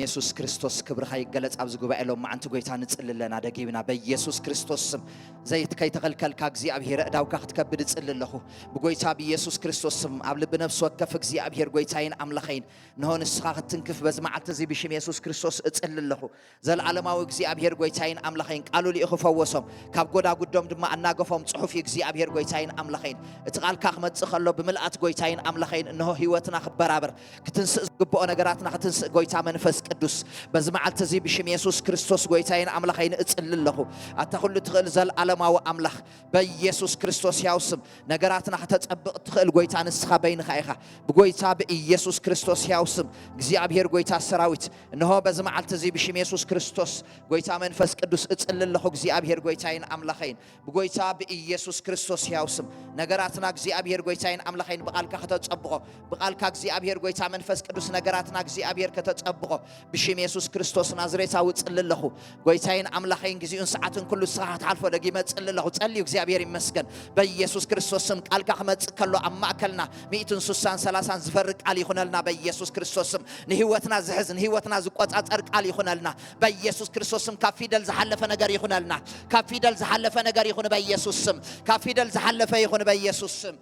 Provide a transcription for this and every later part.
የሱስ ክርስቶስ ክብርኻ ይገለጽ። ኣብዚ ጉባኤ ሎም መዓንቲ ጎይታ ንጽሊ ኣለና ደጊምና በኢየሱስ ክርስቶስ ስም። ዘይት ከይተኸልከልካ እግዚኣብሔር ኣእዳውካ ክትከብድ እጽሊ ኣለኹ። ብጎይታ ብኢየሱስ ክርስቶስ ስም ኣብ ልቢ ነፍሲ ወከፍ እግዚኣብሔር ጎይታይን ኣምላኸይን ንሆ ንስኻ ክትትንክፍ በዚ መዓልቲ እዚ ብሽም የሱስ ክርስቶስ እጽሊ ኣለኹ። ዘለዓለማዊ እግዚኣብሔር ጎይታይን ኣምላኸይን ቃሉ ልኢኹ ፈወሶም። ካብ ጎዳጉዶም ድማ ኣናገፎም ጽሑፍ እዩ እግዚኣብሔር ጎይታይን ኣምላኸይን። እቲ ቃልካ ክመጽእ ከሎ ብምልኣት ጎይታይን ኣምላኸይን እንሆ ህይወትና ክበራበር ክትንስእ ዝግብኦ ነገራትና ክትንስእ ጎይታ መንፈስ ቅዱስ በዚ መዓልቲ እዚ ብሽም የሱስ ክርስቶስ ጎይታይን ኣምላኸይን እጽሊ ኣለኹ። ኣታ ኩሉ ትኽእል ዘለዓለማዊ ኣምላኽ በኢየሱስ ክርስቶስ ያው ስም ነገራትና ከተጸብቕ ትኽእል ጎይታ ንስኻ በይንኻ ኢኻ። ብጎይታ ብኢየሱስ ክርስቶስ ያው ስም እግዚኣብሔር ጎይታ ሰራዊት እንሆ በዚ መዓልቲ እዚ ብሽም የሱስ ክርስቶስ ጎይታ መንፈስ ቅዱስ እጽሊ ኣለኹ። እግዚኣብሔር ጎይታይን ኣምላኸይን ብጎይታ ብኢየሱስ ክርስቶስ ያው ስም ነገራትና እግዚኣብሔር ጎይታይን ኣምላኸይን ብቓልካ ከተጸብቖ ብቓልካ እግዚኣብሔር ጎይታ መንፈስ ቅዱስ ነገራትና እግዚኣብሔር ከተጸብቖ ብሽም የሱስ ክርስቶስ ናዝሬታዊ እጽሊ ኣለኹ። ጎይታይን ኣምላኸይን ግዜኡን ሰዓትን ኩሉ ንስኻ ክትሓልፎ ደጊመ እጽሊ ኣለኹ። ጸልዩ እግዚኣብሔር ይመስገን። በኢየሱስ ክርስቶስ ስም ቃልካ ክመጽእ ከሎ ኣብ ማእከልና ሚእትን ስሳን ሰላሳን ዝፈርድ ቃል ይኹነልና በኢየሱስ ክርስቶስ ስም። ንህይወትና ዝሕዝ ንህይወትና ዝቆጻጸር ቃል ይኹነልና በኢየሱስ ክርስቶስ ስም። ካብ ፊደል ዝሓለፈ ነገር ይኹነልና። ካብ ፊደል ዝሓለፈ ነገር ይኹን በኢየሱስ ስም። ካብ ፊደል ዝሓለፈ ይኹን በኢየሱስ ስም።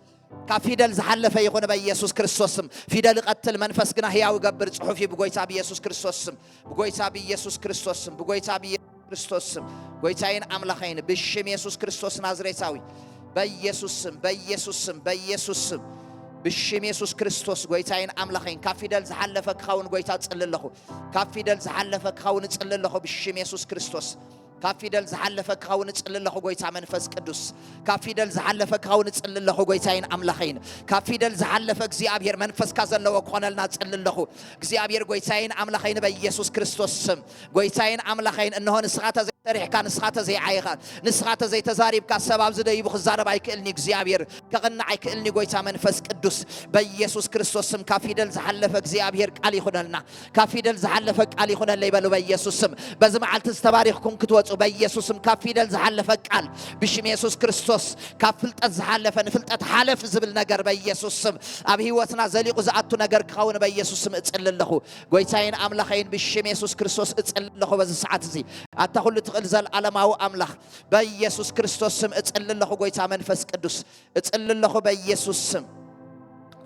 ካብ ፊደል ዝሓለፈ ይኹን በኢየሱስ ክርስቶስ ስም። ፊደል ይቐትል መንፈስ ግና ህያው ይገብር ጽሑፍ እዩ ብጎይታ ብኢየሱስ ክርስቶስ ስም። ብጎይታ ብኢየሱስ ክርስቶስ ስም። ብጎይታ ብኢየሱስ ክርስቶስ ስም። ጎይታይን ኣምላኸይን ብሽም የሱስ ክርስቶስ ናዝሬታዊ በኢየሱስ ስም በኢየሱስ ስም በኢየሱስ ስም። ብሽም የሱስ ክርስቶስ ጎይታይን ኣምላኸይን ካብ ፊደል ዝሓለፈ ክኸውን ጎይታ እጽሊ ኣለኹ። ካብ ፊደል ዝሓለፈ ክኸውን እጽሊ ኣለኹ ብሽም የሱስ ክርስቶስ። ካብ ፊደል ዝሓለፈ ክኸውን እጽሊ ኣለኹ ጎይታ መንፈስ ቅዱስ። ካብ ፊደል ዝሓለፈ ክኸውን እጽሊ ኣለኹ ጎይታይን ኣምላኸይን። ካብ ፊደል ዝሓለፈ እግዚኣብሔር መንፈስካ ዘለዎ ክኾነልና እጽሊ ኣለኹ። እግዚኣብሔር ጎይታይን ኣምላኸይን በኢየሱስ ክርስቶስ ስም። ጎይታይን ኣምላኸይን እንሆ ንስኻ ተዘይሰሪሕካ ንስኻ ተዘይዓይኻ ንስኻ ተዘይተዛሪብካ ሰብ ኣብዚ ደይቡ ክዛረብ ኣይክእልኒ እግዚኣብሔር ከቕንዕ ኣይክእልኒ ጎይታ መንፈስ ቅዱስ። በኢየሱስ ክርስቶስ ስም ካብ ፊደል ዝሓለፈ እግዚኣብሔር ቃል ይኹነልና። ካብ ፊደል ዝሓለፈ ቃል ይኹነለይ በሉ በኢየሱስ ስም። በዚ መዓልቲ ዝተባሪኽኩም ክትወፁ በኢየሱስ ስም። ካብ ፊደል ዝሓለፈ ቃል ብሽም የሱስ ክርስቶስ ካብ ፍልጠት ዝሓለፈ ንፍልጠት ሓለፍ ዝብል ነገር በኢየሱስ ስም ኣብ ህይወትና ዘሊቑ ዝኣቱ ነገር ክኸውን በኢየሱስ ስም እጽሊ ኣለኹ። ጎይታይን ኣምላኸይን ብሽም የሱስ ክርስቶስ እጽሊ ኣለኹ በዚ ሰዓት እዚ። ኣታ ኩሉ ትኽእል ዘለዓለማዊ ኣምላኽ በኢየሱስ ክርስቶስ ስም እጽሊ ኣለኹ። ጎይታ መንፈስ ቅዱስ እጽሊ ኣለኹ በኢየሱስ ስም።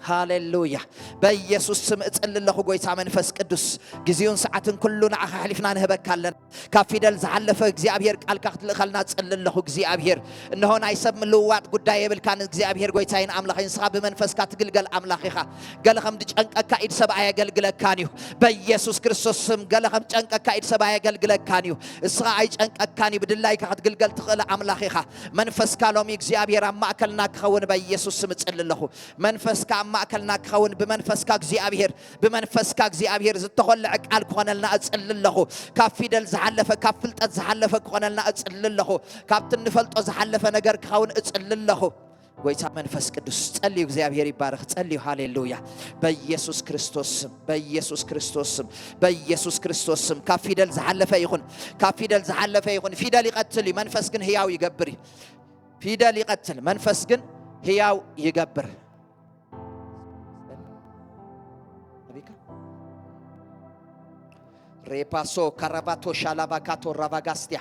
ሃሌሉያ። በኢየሱስ ስም እጽሊ ኣለኹ ጎይታ መንፈስ ቅዱስ። ግዜውን ሰዓትን ኩሉ ንዓኻ ኣሕሊፍና ንህበካ ኣለና። ካብ ፊደል ዝሓለፈ እግዚኣብሔር ቃልካ ክትልእኸልና እጽሊ ኣለኹ እግዚኣብሔር። እንሆ ናይ ሰብ ምልውዋጥ ጉዳይ የብልካን እግዚኣብሔር ጎይታይን ኣምላኸይ ንስኻ ብመንፈስካ ትግልገል ኣምላኽ ኢኻ። ገለ ከም ዝጨንቀካ ኢድ ሰብ ኣየገልግለካን እዩ። በኢየሱስ ክርስቶስ ስም ገለ ከም ጨንቀካ ኢድ ሰብ ኣየገልግለካን እዩ። እስኻ ኣይጨንቀካን እዩ። ብድላይካ ክትግልገል ትኽእል ኣምላኽ ኢኻ። መንፈስካ ሎሚ እግዚኣብሔር ኣብ ማእከልና ክኸውን በኢየሱስ ስም እጽሊ ኣለኹ። መንፈስካ ኣብ ማእከልና ክኸውን ብመንፈስካ እግዚኣብሔር ብመንፈስካ እግዚኣብሔር ዝተኾልዐ ቃል ክኾነልና እጽሊ ኣለኹ። ካብ ፊደል ዝሓለፈ ካብ ፍልጠት ዝሓለፈ ክኾነልና እጽሊ ኣለኹ። ካብቲ እንፈልጦ ዝሓለፈ ነገር ክኸውን እጽሊ ኣለኹ። ጎይታ መንፈስ ቅዱስ ጸልዩ እግዚኣብሔር ይባረኽ ጸልዩ ሃሌሉያ። በኢየሱስ ክርስቶስ ስም በኢየሱስ ክርስቶስ ስም በኢየሱስ ክርስቶስ ስም ካብ ፊደል ዝሓለፈ ይኹን ካብ ፊደል ዝሓለፈ ይኹን ፊደል ይቐትል እዩ መንፈስ ግን ህያው ይገብር እዩ። ፊደል ይቐትል መንፈስ ግን ህያው ይገብር። ሬፓሶ ካራባቶ ሻላባካቶ ራቫጋስቲያ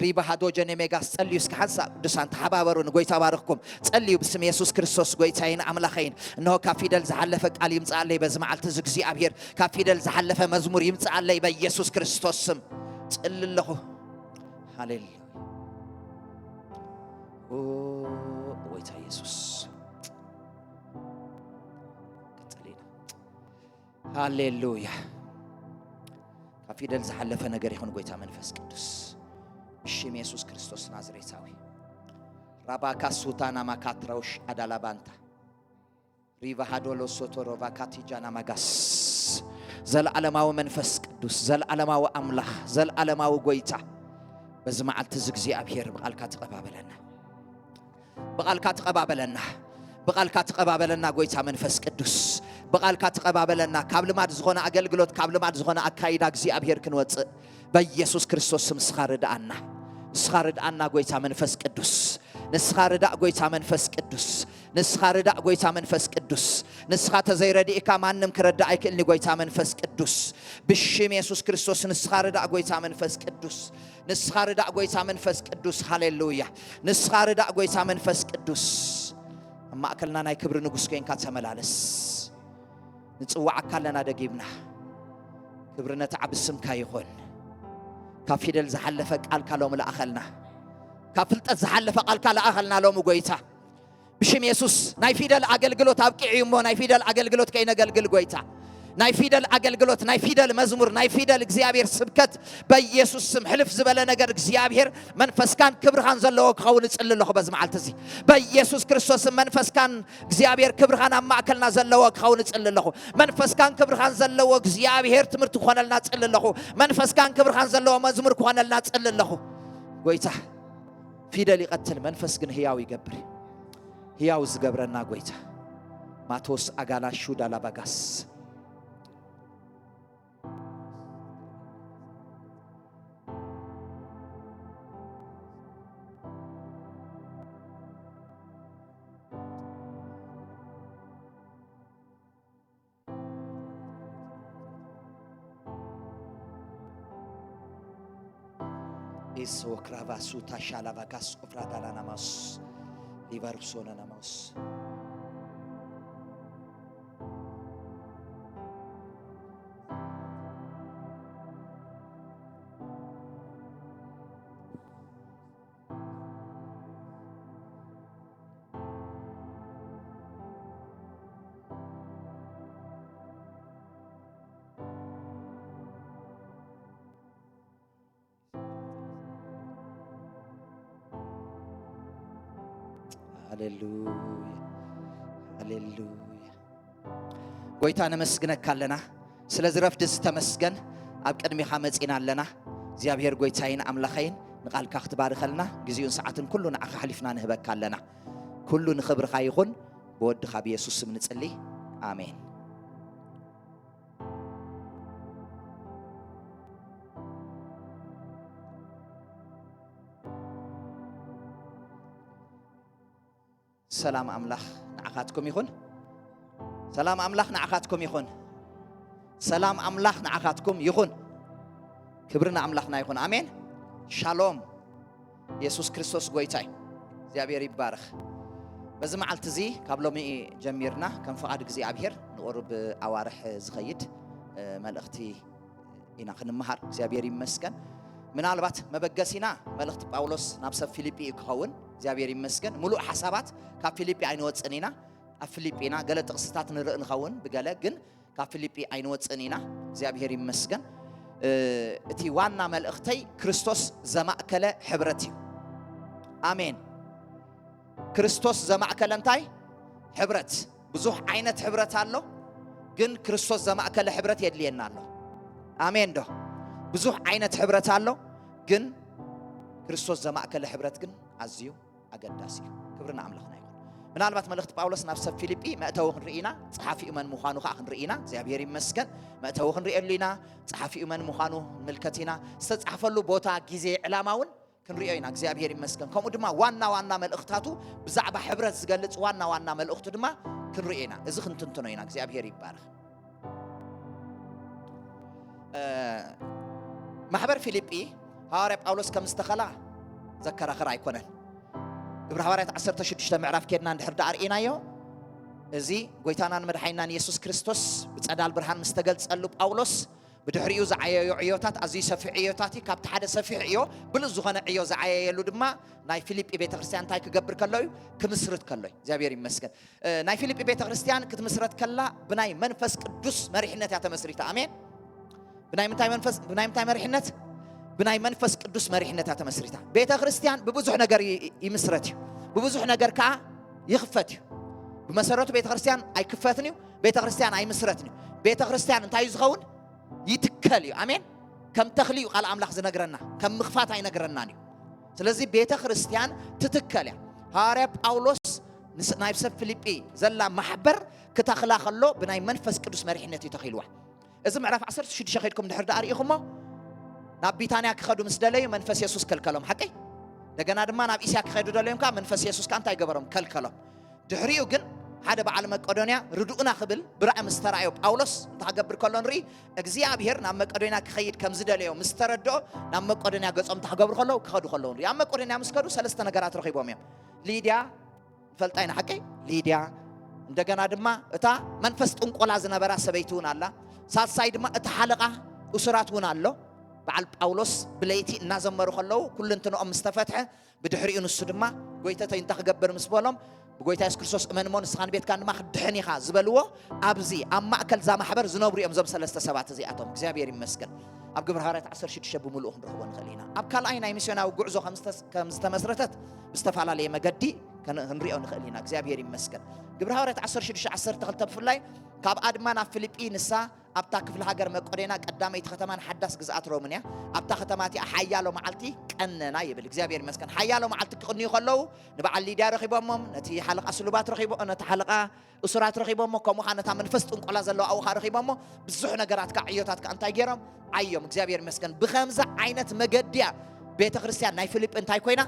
ሪባሃዶ ጀኔሜጋስ ጸልዩ እስኪ ሓንሳብ ቅዱሳን ተሓባበሩ ንጎይታ ባርኽኩም ጸልዩ ብስም የሱስ ክርስቶስ ጎይታይን ኣምላኸይን እንሆ ካብ ፊደል ዝሓለፈ ቃል ይምጽኣለይ በዚ መዓልቲ እዚ እግዚኣብሔር ካብ ፊደል ዝሓለፈ መዝሙር ይምጽኣለይ በኢየሱስ ክርስቶስ ስም ጽሊ ኣለኹ። ሃሌሉያ። ጎይታ የሱስ ሃሌሉያ። ካብ ፊደል ዝሓለፈ ነገር ይኹን ጎይታ መንፈስ ቅዱስ ብሽም የሱስ ክርስቶስ ናዝሬታዊ። ራባካ ሱታና ማካትራውሽ ኣዳላባንታ ሪቫሃዶሎ ሶቶሮቫ ካቲጃና ማጋስ። ዘለዓለማዊ መንፈስ ቅዱስ ዘለዓለማዊ ኣምላኽ ዘለዓለማዊ ጎይታ በዚ መዓልቲ እዚ እግዚኣብሔር ብቓልካ ተቐባበለና። ብቓልካ ተቐባበለና። ብቓልካ ተቐባበለና ጎይታ መንፈስ ቅዱስ። ብቓልካ ተቐባበለና። ካብ ልማድ ዝኾነ ኣገልግሎት ካብ ልማድ ዝኾነ ኣካይዳ እግዚኣብሔር ክንወፅእ በኢየሱስ ክርስቶስ ስም ንስኻ ርድኣና። ንስኻ ርድኣና ጎይታ መንፈስ ቅዱስ። ንስኻ ርዳእ ጎይታ መንፈስ ቅዱስ። ንስኻ ርዳእ ጎይታ መንፈስ ቅዱስ። ንስኻ ተዘይረዲእካ ማንም ክረዳእ ኣይክእልኒ ጎይታ መንፈስ ቅዱስ። ብሽም የሱስ ክርስቶስ ንስኻ ርዳእ ጎይታ መንፈስ ቅዱስ። ንስኻ ርዳእ ጎይታ መንፈስ ቅዱስ። ሃሌሉያ። ንስኻ ርዳእ ጎይታ መንፈስ ቅዱስ። ኣብ ማእከልና ናይ ክብሪ ንጉስ ኮይንካ ተመላለስ። ንጽዋዓካ ኣለና ደጊምና። ክብሪ ነቲ ዓቢ ስምካ ይኹን። ካብ ፊደል ዝሓለፈ ቃልካ ሎሚ ለኣኸልና። ካብ ፍልጠት ዝሓለፈ ቃልካ ለኣኸልና ሎሚ ጎይታ። ብሽም የሱስ ናይ ፊደል ኣገልግሎት ኣብቂዑ እዩ እሞ ናይ ፊደል ኣገልግሎት ከይነገልግል ጎይታ። ናይ ፊደል ኣገልግሎት፣ ናይ ፊደል መዝሙር፣ ናይ ፊደል እግዚኣብሔር ስብከት በኢየሱስ ስም ሕልፍ ዝበለ ነገር እግዚኣብሔር መንፈስካን ክብርኻን ዘለዎ ክኸውን እጽሊ ኣለኹ በዚ መዓልቲ እዚ። በኢየሱስ ክርስቶስ ስም መንፈስካን እግዚኣብሔር ክብርኻን ኣብ ማእከልና ዘለዎ ክኸውን እጽሊ ኣለኹ። መንፈስካን ክብርኻን ዘለዎ እግዚኣብሔር ትምህርቲ ክኾነልና እጽሊ ኣለኹ። መንፈስካን ክብርኻን ዘለዎ መዝሙር ክኾነልና እጽሊ ኣለኹ። ጎይታ ፊደል ይቐትል፣ መንፈስ ግን ህያው ይገብር። ህያው ዝገብረና ጎይታ። ማቶስ ኣጋላ ሹዳ ላባጋስ። ኢስ ወክራቫሱ ታሻላቫጋስ ኦፍራዳላናማስ ሊቫሩሶናናማስ። ሃሌሉያ፣ ሃሌሉያ። ጎይታ ነመስግነካ ኣለና። ስለዚ ረፍዲ ዝተመስገን ኣብ ቅድሚኻ መጺና ኣለና። እግዚኣብሔር ጎይታይን ኣምላኸይን ንቓልካ ክትባርከልና ግዜኡን ሰዓትን ኩሉ ንዓኻ ኣሕሊፍና ንህበካ ኣለና። ኩሉ ንኽብርኻ ይኹን። ብወድኻ ብየሱስ ስም ንጽሊ። ኣሜን። ሰላም ኣምላኽ ንዓኻትኩም ይኹን። ሰላም ኣምላኽ ንዓኻትኩም ይኹን። ሰላም ኣምላኽ ንዓኻትኩም ይኹን። ክብሪ ንኣምላኽና ይኹን። ኣሜን። ሻሎም። የሱስ ክርስቶስ ጎይታ እዩ። እግዚኣብሔር ይባረኽ። በዚ መዓልቲ እዚ ካብ ሎሚ ጀሚርና ከም ፍቓድ እግዚኣብሔር ንቑሩብ ኣዋርሕ ዝኸይድ፣ እ፣ መልእኽቲ ኢና ክንመሃር። እግዚኣብሔር ይመስገን። ምናልባት መበገሲና መልእኽቲ ጳውሎስ ናብ ሰብ ፊልጲ እዩ ክኸውን። እግዚኣብሔር ይመስገን። ሙሉእ ሓሳባት ካብ ፊልጲ ኣይንወጽን ኢና። ኣብ ፊልጲ ኢና ገለ ጥቕስታት ንርኢ ንኸውን ብገለ፣ ግን ካብ ፊልጲ ኣይንወጽን ኢና። እግዚኣብሔር ይመስገን። እ፣ እቲ ዋና መልእኽተይ ክርስቶስ ዘማእከለ ሕብረት እዩ። ኣሜን። ክርስቶስ ዘማእከለ እንታይ? ሕብረት። ብዙሕ ዓይነት ሕብረት ኣሎ፣ ግን ክርስቶስ ዘማእከለ ሕብረት የድልየና ኣሎ። ኣሜን ዶ? ብዙሕ ዓይነት ሕብረት ኣሎ፣ ግን ክርስቶስ ዘማእከለ ሕብረት ግን ኣዝዩ ኣገዳሲ እዩ። ክብሪ ንኣምላኽና ይኹን። ምናልባት መልእኽቲ ጳውሎስ ናብ ሰብ ፊልጲ መእተዊ ክንርኢ ኢና፣ ጸሓፊኡ መን ምዃኑ ከኣ ክንርኢ ኢና። እግዚኣብሔር ይመስገን። መእተዊ ክንርእየሉ ኢና፣ ጸሓፊኡ መን ምዃኑ ንምልከት ኢና። ዝተጻሕፈሉ ቦታ፣ ግዜ፣ ዕላማ እውን ክንርእዮ ኢና። እግዚኣብሔር ይመስገን። ከምኡ ድማ ዋና ዋና መልእኽታቱ፣ ብዛዕባ ሕብረት ዝገልጽ ዋና ዋና መልእኽቱ ድማ ክንርእዮ ኢና። እዚ ክንትንትኖ ኢና። እግዚኣብሔር ይባረኽ። እ፣ ማሕበር ፊልጲ ሃዋርያ ጳውሎስ ከም ዝተኸላ ዘከራኽር ኣይኮነን። ግብሪ ሃዋርያት ዓሰርተ ሽዱሽተ ምዕራፍ ኬድና እንድሕር ደኣ ርኢናዮ፣ እዚ ጎይታናን መድሓኒናን የሱስ ክርስቶስ ብጸዳል ብርሃን ምስ ተገልጸሉ ጳውሎስ ብድሕሪኡ ዝዓየዮ ዕዮታት ኣዝዩ ሰፊሕ ዕዮታት እዩ። ካብቲ ሓደ ሰፊሕ ዕዮ ብሉጽ ዝኾነ ዕዮ ዝዓየየሉ ድማ ናይ ፊልጲ ቤተ ክርስቲያን እንታይ ክገብር ከሎ እዩ? ክምስርት ከሎ እዩ። እግዚኣብሔር ይመስገን። እ፣ ናይ ፊልጲ ቤተ ክርስቲያን ክትምስረት ከላ ብናይ መንፈስ ቅዱስ መሪሕነት እያ ተመስሪታ። ኣሜን። ብናይ ምንታይ መንፈስ፣ ብናይ ምንታይ መሪሕነት? ብናይ መንፈስ ቅዱስ መሪሕነት እያ ተመስሪታ። ቤተ ክርስቲያን ብብዙሕ ነገር ይ-፣ ይምስረት እዩ። ብብዙሕ ነገር ከኣ ይኽፈት እዩ። ብመሰረቱ ቤተ ክርስቲያን ኣይክፈትን እዩ። ቤተ ክርስቲያን ኣይምስረትን እዩ። ቤተ ክርስቲያን እንታይ እዩ ዝኸውን? ይትከል እዩ። ኣሜን። ከም ተኽሊ እዩ ቃል ኣምላኽ ዝነግረና። ከም ምኽፋት ኣይነግረናን እዩ። ስለዚ ቤተ ክርስቲያን ትትከል እያ። ሃዋርያ ጳውሎስ ንስ-፣ ናይ ሰብ ፊልጲ ዘላ ማሕበር ክተኽላ ከሎ ብናይ መንፈስ ቅዱስ መሪሕነት እዩ ተኺልዋ። እዚ ምዕራፍ ዓሰርተ ሽዱሽተ ከይድኩም ድሕር ደኣ ርኢኹሞ፣ ናብ ቢታንያ ክኸዱ ምስ ደለዩ መንፈስ የሱስ ከልከሎም። ሓቀይ? እንደገና ድማ ናብ እስያ ክኸዱ ደለዮም ከኣ መንፈስ የሱስ ከኣ እንታይ ገበሮም? ከልከሎም። ድሕሪኡ ግን ሓደ በዓል መቄዶንያ ርድኡና ክብል ብራእይ ምስ ተራእዮ ጳውሎስ እንታይ ክገብር ከሎ ንርኢ። እግዚኣብሔር ናብ መቄዶንያ ክኸይድ ከም ዝደለዮ ምስ ተረድኦ ናብ መቄዶንያ ገጾም እንታይ ክገብሩ ከለዉ ክኸዱ ከለዉ ንርኢ። ኣብ መቄዶንያ ምስ ከዱ ሰለስተ ነገራት ረኺቦም እዮም። ሊድያ ንፈልጣ ኢና ሓቀይ ሊድያ፣ እንደገና ድማ እታ መንፈስ ጥንቆላ ዝነበራ ሰበይቲ እውን ኣላ። ሳልሳይ ድማ እቲ ሓለቓ እሱራት እውን ኣሎ። በዓል ጳውሎስ ብለይቲ እናዘመሩ ከለዉ ኩልንትንኦም ምስ ተፈትሐ ብድሕሪኡ ንሱ ድማ ጎይተተይ እንታይ ክገብር ምስ በሎም ብጎይታ የሱስ ክርስቶስ እመን እሞ ንስኻን ቤትካን ድማ ክትድሕን ኢኻ ዝበልዎ። ኣብዚ ኣብ ማእከል እዛ ማሕበር ዝነብሩ እዮም እዞም ሰለስተ ሰባት እዚኣቶም። እግዚኣብሔር ይመስገን። ኣብ ግብረ ሃዋርያት ዓሰርተ ሽዱሽተ ብምልኡ ክንረኽቦ ንኽእል ኢና። ኣብ ካልኣይ ናይ ሚስዮናዊ ጉዕዞ ከም ዝተስ- ከም ዝተመስረተት ብዝተፈላለየ መገዲ ከን- ክንሪኦ ንኽእል ኢና። እግዚኣብሔር ይመስገን። ግብረ ሃዋርያት ዓሰርተ ሽዱሽተ ዓሰርተ ክልተ ብፍላይ ካብኣ ድማ ናብ ፊልጲ ንሳ ኣብታ ክፍለ ሃገር መቄዶንያ ቀዳመይቲ ከተማን ሓዳስ ግዝኣት ሮምን እያ። ኣብታ ከተማ እቲኣ ሓያሎ መዓልቲ ቀነና ይብል። እግዚኣብሔር ይመስገን። ሓያሎ መዓልቲ ክቕንዩ ከለዉ ንበዓል ሊድያ ረኺቦሞም፣ ነቲ ሓለቓ ስሉባት ረኺቦ ነቲ ሓለቓ እሱራት ረኺቦሞ፣ ከምኡ ኸዓ ነታ መንፈስ ጥንቆላ ዘለዋ ኣብኡ ኸዓ ረኺቦሞ። ብዙሕ ነገራት ከዓ ዕዮታት ከዓ እንታይ ገይሮም? ዓዮም። እግዚኣብሔር ይመስገን። ብኸምዚ ዓይነት መገዲ እያ ቤተ ክርስቲያን ናይ ፊልጲ እንታይ ኮይና?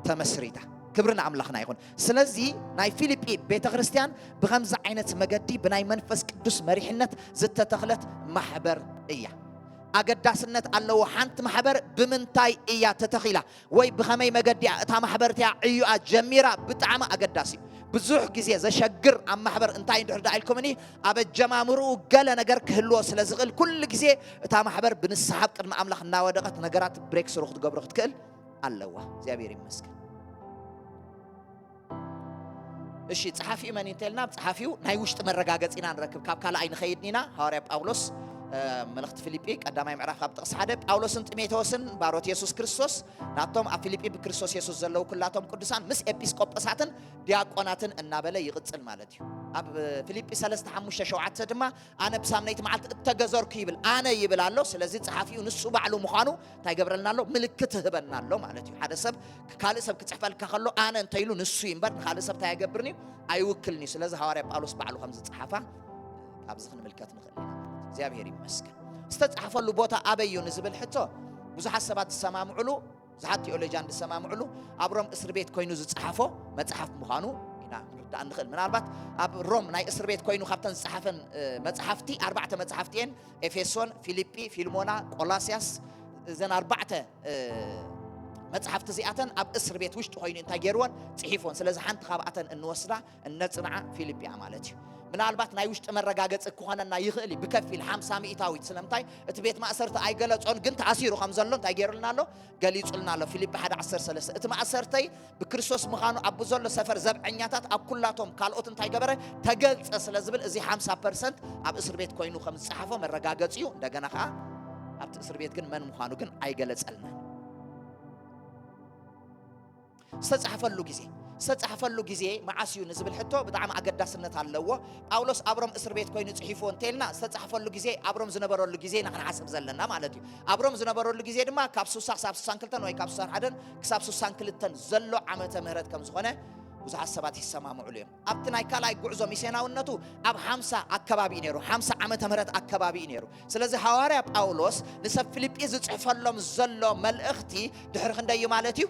ተመስሪታ። ክብሪ ንኣምላኽና ይኹን። ስለዚ ናይ ፊልጲ ቤተ ክርስቲያን ብኸምዚ ዓይነት መገዲ ብናይ መንፈስ ቅዱስ መሪሕነት ዝተተኽለት ማሕበር እያ። ኣገዳስነት ኣለዎ። ሓንቲ ማሕበር ብምንታይ እያ ተተኺላ ወይ ብኸመይ መገዲ እያ እታ ማሕበር እቲኣ ዕዩኣ ጀሚራ ብጣዕሚ ኣገዳሲ እዩ። ብዙሕ ግዜ ዘሸግር ኣብ ማሕበር እንታይ እንድሕር ደኣ ኢልኩምኒ ኣብ ኣጀማምርኡ ገለ ነገር ክህልዎ ስለ ዝኽእል ኩሉ ግዜ እታ ማሕበር ብንስሓ ኣብ ቅድሚ ኣምላኽ እናወደቐት ነገራት ብሬክ ስሩ ክትገብሮ ክትክእል ኣለዋ። እግዚኣብሔር ይመስገን። እሺ፣ ጸሓፊኡ መን እዩ እንተልና፣ ጸሓፊኡ ናይ ውሽጢ መረጋገጺ ኢና ንረክብ። ካብ ካልኣይ ንኸይድ ኢና። ሃዋርያ ጳውሎስ፣ እ፣ መልእኽቲ ፊልጲ ቀዳማይ ምዕራፍ ካብ ጥቕሲ ሓደ፣ ጳውሎስን ጢሞቴዎስን ባሮት የሱስ ክርስቶስ ናቶም ኣብ ፊልጲ ብክርስቶስ የሱስ ዘለዉ ኩላቶም ቅዱሳን ምስ ኤጲስቆጶሳትን ዲያቆናትን እናበለ ይቕጽል ማለት እዩ። ኣብ ፊልጲ ሰለስተ ሓሙሽተ ሸውዓተ ድማ ኣነ ብሳምነይቲ መዓልቲ እተገዘርኩ ይብል። ኣነ ይብል ኣሎ። ስለዚ ጸሓፊኡ ንሱ ባዕሉ ምዃኑ እንታይ ገብረልና ኣሎ? ምልክት ይህበና ኣሎ ማለት እዩ። ሓደ ሰብ ካልእ ሰብ ክጽሕፈልካ ከሎ ኣነ እንተ ኢሉ ንሱ እዩ እምበር ንኻልእ ሰብ እንታይ ኣይገብርን እዩ? ኣይውክልን እዩ። ስለዚ ሃዋርያ ጳውሎስ ባዕሉ ከም ዝጸሓፋ ካብዚ ክንምልከት ንኽእል ኢና ማለት እዩ። እግዚኣብሔር ይመስገን። ዝተጻሕፈሉ ቦታ ኣበይ እዩ ንዝብል ሕቶ ብዙሓት ሰባት ዝሰማምዑሉ፣ ብዙሓት ቲኦሎጂያን ዝሰማምዑሉ ኣብ ሮም እስር ቤት ኮይኑ ዝጸሓፎ መጽሓፍ ምዃኑ ኢና ክንርዳእ ንኽእል። ምናልባት ኣብ ሮም ናይ እስር ቤት ኮይኑ ካብተን ዝጸሓፈን፣ እ፣ መጽሓፍቲ ኣርባዕተ መጽሓፍቲ እየን። ኤፌሶን፣ ፊልጲ፣ ፊልሞና፣ ቆላስያስ፣ እዘን ኣርባዕተ፣ እ፣ መጽሓፍቲ እዚኣተን ኣብ እስር ቤት ውሽጢ ኮይኑ እንታይ ገይርወን? ጽሒፍወን። ስለዚ ሓንቲ ካብኣተን እንወስዳ እነጽንዓ ፊልጲ እያ ማለት እዩ። ምናልባት ናይ ውሽጢ መረጋገጺ ክኾነና ይኽእል እዩ። ብከፊል ሓምሳ ሚእታዊት። ስለምንታይ? እቲ ቤት ማእሰርቲ ኣይገለጾን፣ ግን ተኣሲሩ ከም ዘሎ እንታይ ገይሩልና ኣሎ? ገሊጹልና ኣሎ። ፊልጲ ሓደ ዓሰርተ ሰለስተ፣ እቲ ማእሰርተይ ብክርስቶስ ምዃኑ ኣብ ብዘሎ ሰፈር ዘብዐኛታት ኣብ ኩላቶም ካልኦት እንታይ ገበረ? ተገልጸ ስለ ዝብል እዚ ሓምሳ ፐርሰንት ኣብ እስር ቤት ኮይኑ ከም ዝጸሓፎ መረጋገጺ እዩ። እንደገና ኸዓ ኣብቲ እስር ቤት ግን መን ምዃኑ ግን ኣይገለጸልናን። ዝተጻሕፈሉ ግዜ፣ ዝተጻሕፈሉ ግዜ መዓስ እዩ ንዝብል ሕቶ ብጣዕሚ ኣገዳስነት ኣለዎ። ጳውሎስ ኣብ ሮም እስር ቤት ኮይኑ ጽሒፍዎ እንተልና ዝተጻሕፈሉ ግዜ ኣብ ሮም ዝነበረሉ ግዜ ኢና ክንሓስብ ዘለና ማለት እዩ። ኣብ ሮም ዝነበረሉ ግዜ ድማ ካብ ስሳ ክሳብ ስሳን ክልተን ወይ ካብ ስሳን ሓደን ክሳብ ስሳን ክልተን ዘሎ ዓመተ ምህረት ከም ዝኾነ ብዙሓት ሰባት ይሰማምዑሉ እዮም። ኣብቲ ናይ ካልኣይ ጉዕዞ ሚስዮናውነቱ ኣብ ሓምሳ ኣከባቢ እዩ ነይሩ፣ ሓምሳ ዓመተ ምህረት ኣከባቢ እዩ ነይሩ። ስለዚ ሃዋርያ ጳውሎስ ንሰብ ፊልጲ ዝጽሕፈሎም ዘሎ መልእኽቲ ድሕሪ ክንደይ እዩ ማለት እዩ?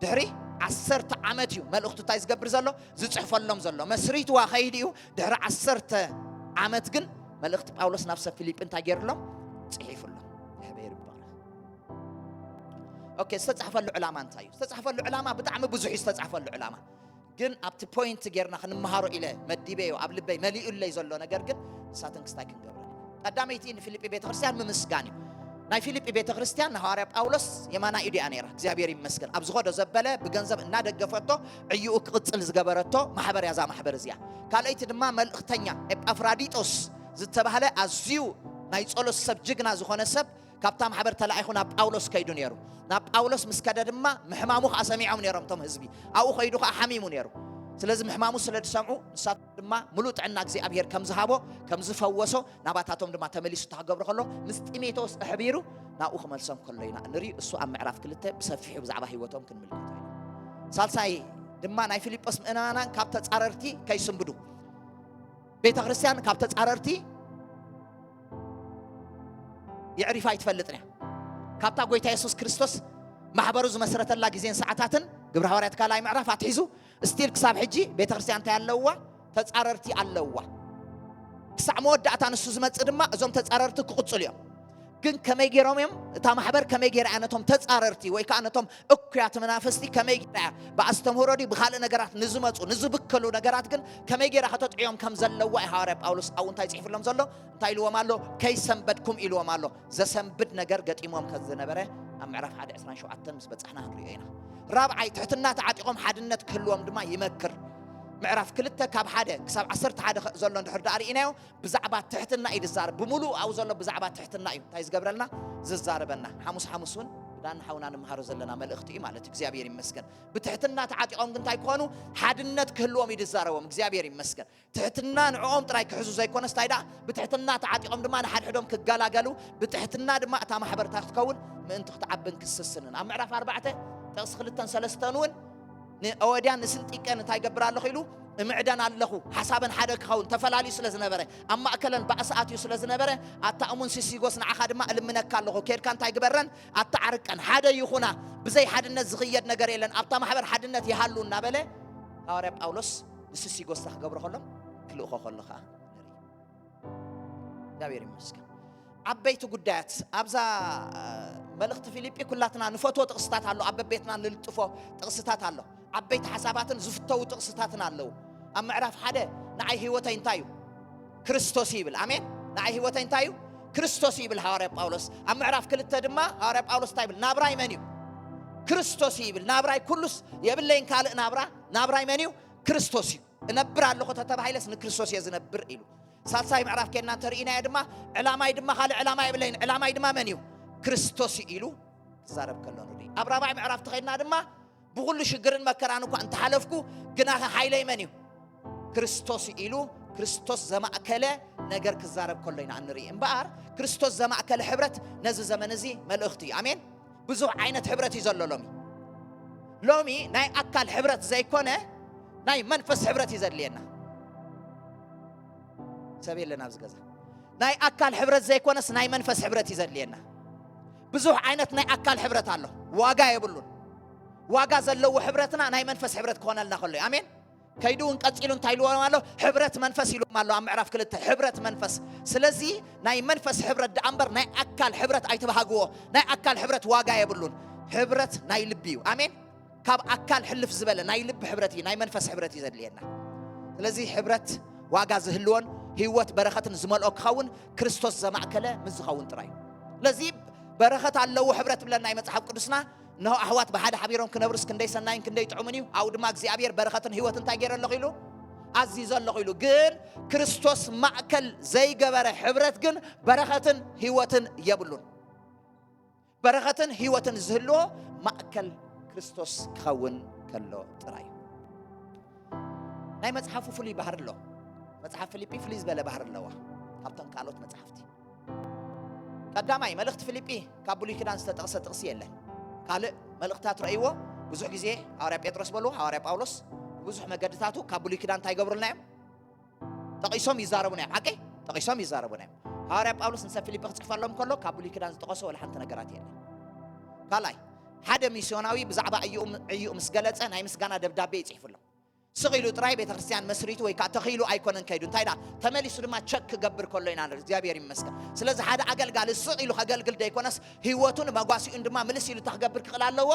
ድሕሪ ዓሰርተ ዓመት እዩ መልእኽቱ እንታይ ዝገብር ዘሎ? ዝጽሕፈሎም ዘሎ። መስሪትዋ ከይዱ እዩ። ድሕሪ ዓሰርተ ዓመት ግን መልእኽቲ ጳውሎስ ናብ ሰብ ፊልጲ እንታይ ገይሩሎም? ጽሒፉሎም። እግዚኣብሔር ይባረኽ። ኦኬ፣ ዝተጻሕፈሉ ዕላማ እንታይ እዩ? ዝተጻሕፈሉ ዕላማ ብጣዕሚ ብዙሕ እዩ። ዝተጻሕፈሉ ዕላማ ግን ኣብቲ ፖይንት ጌርና ክንመሃሮ ኢለ መዲበዮ ኣብ ልበይ መሊኡለይ ዘሎ ነገር ግን ንሳተን ክስታይ ክንገብረን ኢና። ቀዳመይቲ ንፊልጲ ቤተክርስትያን ምምስጋን እዩ። ናይ ፊልጲ ቤተክርስትያን ንሃዋርያ ጳውሎስ የማና ኢዱ እያ ነይራ። እግዚኣብሔር ይመስገን። ኣብ ዝኸዶ ዘበለ ብገንዘብ እናደገፈቶ ዕይኡ ክቕጽል ዝገበረቶ ማሕበር እያ እዛ ማሕበር እዚኣ። ካልኣይቲ ድማ መልእኽተኛ ኤጳፍራዲጦስ ዝተባህለ ኣዝዩ ናይ ጸሎት ሰብ ጅግና ዝኾነ ሰብ ካብታ ማሕበር ተላኢኹ ናብ ጳውሎስ ከይዱ ነይሩ። ናብ ጳውሎስ ምስ ከደ ድማ ምሕማሙ ኸዓ ሰሚዖም ነይሮም እቶም ህዝቢ። ኣብኡ ከይዱ ኸዓ ሓሚሙ ነይሩ። ስለዚ ምሕማሙ ስለ ዝሰምዑ ንሳቶም ድማ ምሉእ ጥዕና እግዚኣብሔር ከም ዝሃቦ ከም ዝፈወሶ ናባታቶም ድማ ተመሊሱ እንታይ ክገብሮ ከሎ ምስ ጢሞቴዎስ ኣሕቢሩ ናብኡ ክመልሶም ከሎ ኢና ንርኢ። እሱ ኣብ ምዕራፍ ክልተ ብሰፊሑ ብዛዕባ ህይወቶም ክንምልከቶ ኢና። ሳልሳይ ድማ ናይ ፊልጶስ ምእመናን ካብ ተጻረርቲ ከይስንብዱ። ቤተ ክርስቲያን ካብ ተጻረርቲ የዕሪፋ ኣይትፈልጥን እያ። ካብታ ጎይታ የሱስ ክርስቶስ ማሕበሩ ዝመስረተላ ግዜን ሰዓታትን ግብረ ሃዋርያት ካልኣይ ምዕራፍ ኣትሒዙ ስቲል ክሳብ ሕጂ ቤተ ክርስቲያን እንታይ ኣለዋ? ተጻረርቲ ኣለዋ። ክሳዕ መወዳእታ ንሱ ዝመጽእ ድማ እዞም ተጻረርቲ ክቕጽሉ እዮም። ግን ከመይ ገይሮም እዮም? እታ ማሕበር ከመይ ገይራ እያ ነቶም ተጻረርቲ ወይ ከዓ ነቶም እኩያት መናፍስቲ ከመይ ገይራ እያ? ብኣስተምህሮ ድዩ ብኻልእ ነገራት ንዝመጹ ንዝብከሉ ነገራት ግን ከመይ ገይራ ከተጥዕዮም ከም ዘለዋ እዩ ሃዋርያ ጳውሎስ ኣብኡ እንታይ ጽሒፍሎም ዘሎ? እንታይ ኢልዎም ኣሎ? ከይሰንበድኩም ኢልዎም ኣሎ። ዘሰንብድ ነገር ገጢሞም ከም ዝነበረ ኣብ ምዕራፍ ሓደ ዕስራን ሸውዓተን ምስ በጻሕና ክንሪኦ ኢና። ራብዓይ ትሕትና ተዓጢቖም ሓድነት ክህልዎም ድማ ይመክር። ምዕራፍ ክልተ ካብ ሓደ ክሳብ ዓሰርተ ሓደ ዘሎ እንድሕር ደኣ ርኢናዮ ብዛዕባ ትሕትና እዩ ዝዛረብ። ብምሉእ ኣብኡ ዘሎ ብዛዕባ ትሕትና እዩ እንታይ ዝገብረልና? ዝዛረበና። ሓሙስ ሓሙስ እውን ብዳን ሓውና ንምሃሮ ዘለና መልእኽቲ እዩ ማለት እዩ። እግዚኣብሔር ይመስገን። ብትሕትና ተዓጢቖም ግን እንታይ ክኾኑ? ሓድነት ክህልዎም እዩ ዝዛረቦም። እግዚኣብሔር ይመስገን። ትሕትና ንዕኦም ጥራይ ክሕዙ ዘይኮነስ እንታይ ደኣ ብትሕትና ተዓጢቖም ድማ ንሓድሕዶም ክገላገሉ ብትሕትና ድማ እታ ማሕበር እንታይ ክትከውን ምእንቲ ክትዓብን ክትስስንን ኣብ ምዕራፍ ኣርባዕተ ጥቕሲ ክልተን ሰለስተን እውን ንኦወድያን ንስንጢቀን እንታይ ይገብር ኣለኹ ኢሉ እምዕደን ኣለኹ። ሓሳበን ሓደ ክኸውን ተፈላለዩ ስለ ዝነበረ ኣብ ማእከለን ባእሲ ኣትዩ ስለ ዝነበረ ኣታ እሙን ሲሲጎስ ንዓኻ ድማ እልምነካ ኣለኹ ኬድካ እንታይ ግበረን ኣተዓርቀን ሓደ ይኹና። ብዘይ ሓድነት ዝኽየድ ነገር የለን ኣብታ ማሕበር ሓድነት ይሃሉ እናበለ ሃዋርያ ጳውሎስ ንስሲጎስ ክገብሮ ከሎ ክልእኾ ከሎ ከዓ ንርኢ። እግዚኣብሔር ይመስገን። ዓበይቲ ጉዳያት ኣብዛ መልእኽቲ ፊልጲ ኩላትና ንፈትዎ ጥቕስታት ኣሎ ኣብ በቤትና ንልጥፎ ጥቕስታት ኣሎ። ዓበይቲ ሓሳባትን ዝፍተዉ ጥቕስታትን ኣለዉ። ኣብ ምዕራፍ ሓደ ንዓይ ህይወተይ እንታይ እዩ? ክርስቶስ ይብል። ኣሜን። ንዓይ ህይወተይ እንታይ እዩ? ክርስቶስ ይብል ሃዋርያ ጳውሎስ። ኣብ ምዕራፍ ክልተ ድማ ሃዋርያ ጳውሎስ እንታይ ይብል? ናብራይ መን እዩ? ክርስቶስ እዩ ይብል። ናብራይ ኩሉስ የብለይን ካልእ ናብራ። ናብራይ መን እዩ? ክርስቶስ እዩ። እነብር ኣለኹ ተተባሂለስ ንክርስቶስ እየ ዝነብር ኢሉ። ሳልሳይ ምዕራፍ ኬድና እንተርኢናዮ ድማ ዕላማይ ድማ ካልእ ዕላማ የብለይን። ዕላማይ ድማ መን እዩ? ክርስቶስ እዩ ኢሉ ክዛረብ ከሎ ንርኢ። ኣብ ራብዓይ ምዕራፍ ተኸድና ድማ ብኹሉ ሽግርን መከራን እኳ እንተሓለፍኩ ግናኸ ሓይለይ መን እዩ? ክርስቶስ ኢሉ ክርስቶስ ዘማእከለ ነገር ክዛረብ ከሎ ኢና እንርኢ። እምበኣር ክርስቶስ ዘማእከለ ሕብረት ነዚ ዘመን እዚ መልእኽቲ እዩ። ኣሜን። ብዙሕ ዓይነት ሕብረት እዩ ዘሎ ሎሚ። ሎሚ ናይ ኣካል ሕብረት ዘይኮነ ናይ መንፈስ ሕብረት እዩ ዘድልየና። ሰብ የለን ኣብዚ ገዛ። ናይ ኣካል ሕብረት ዘይኮነስ ናይ መንፈስ ሕብረት እዩ ዘድልየና። ብዙሕ ዓይነት ናይ ኣካል ሕብረት ኣሎ። ዋጋ የብሉን። ዋጋ ዘለዎ ሕብረትና ናይ መንፈስ ሕብረት ክኾነልና ከሎ እዩ። ኣሜን። ከይዱ እውን ቀጺሉ እንታይ ኢልዎም ኣሎ? ሕብረት መንፈስ ኢልዎም ኣሎ ኣብ ምዕራፍ ክልተ። ሕብረት መንፈስ። ስለዚ ናይ መንፈስ ሕብረት ደኣ እምበር ናይ ኣካል ሕብረት ኣይትብሃግዎ። ናይ ኣካል ሕብረት ዋጋ የብሉን። ሕብረት ናይ ልቢ እዩ። ኣሜን። ካብ ኣካል ሕልፍ ዝበለ ናይ ልቢ ሕብረት እዩ፣ ናይ መንፈስ ሕብረት እዩ ዘድልየና። ስለዚ ሕብረት ዋጋ ዝህልዎን ህይወት በረኸትን ዝመልኦ ክኸውን ክርስቶስ ዘማእከለ ምስ ዝኸውን ጥራይ እዩ። ስለዚ በረኸት ኣለዎ ሕብረት ብለና እዩ መጽሓፍ ቅዱስና። እነሆ ኣሕዋት ብሓደ ሓቢሮም ክነብሩስ ክንደይ ሰናይን ክንደይ ጥዑምን እዩ። ኣብኡ ድማ እግዚኣብሔር በረኸትን ህይወትን እንታይ ገይረ ኣለኹ ኢሉ? ኣዚዘ ኣለኹ ኢሉ። ግን ክርስቶስ ማእከል ዘይገበረ ሕብረት ግን በረኸትን ህይወትን የብሉን። በረኸትን ህይወትን ዝህልዎ ማእከል ክርስቶስ ክኸውን ከሎ ጥራይ እዩ። ናይ መጽሓፉ ፍሉይ ባህሪ ኣሎ። መጽሓፍ ፊልጲ ፍልይ ዝበለ ባህሪ ኣለዋ ካብተን ካልኦት መጽሓፍቲ። ቀዳማይ መልእኽቲ ፊልጲ ካብ ብሉይ ኪዳን ዝተጠቕሰ ጥቕሲ የለን። ካልእ መልእኽታት ረእይዎ። ብዙሕ ግዜ ሃዋርያ ጴጥሮስ በልዎ ሃዋርያ ጳውሎስ ብዙሕ መገድታቱ ካብ ብሉይ ኪዳን እንታይ ይገብሩልና እዮም? ጠቒሶም ይዛረቡና እዮም። ሓቂ ጠቒሶም ይዛረቡና እዮም። ሃዋርያ ጳውሎስ ንሰብ ፊልጲ ክጽሕፈሎም ከሎ ካብ ብሉይ ኪዳን ዝጠቐሶ ወላ ሓንቲ ነገራት የለን። ካልኣይ ሓደ ሚስዮናዊ ብዛዕባ ዕዩኡ ዕዩኡ ምስ ገለጸ ናይ ምስጋና ደብዳቤ ይጽሕፍሎም። ስቕ ኢሉ ጥራይ ቤተ ክርስቲያን መስሪቱ ወይ ከዓ ተኽኢሉ ኣይኮነን ከይዱ እንታይ ዳ ተመሊሱ ድማ ቸክ ክገብር ከሎ ኢና ንርኢ። እግዚኣብሔር ይመስገን። ስለዚ ሓደ ኣገልጋሊ ስቕ ኢሉ ከገልግል ደይኮነስ ህይወቱን መጓሲኡን ድማ ምልስ ኢሉ እንታይ ክገብር ክኽእል ኣለዎ?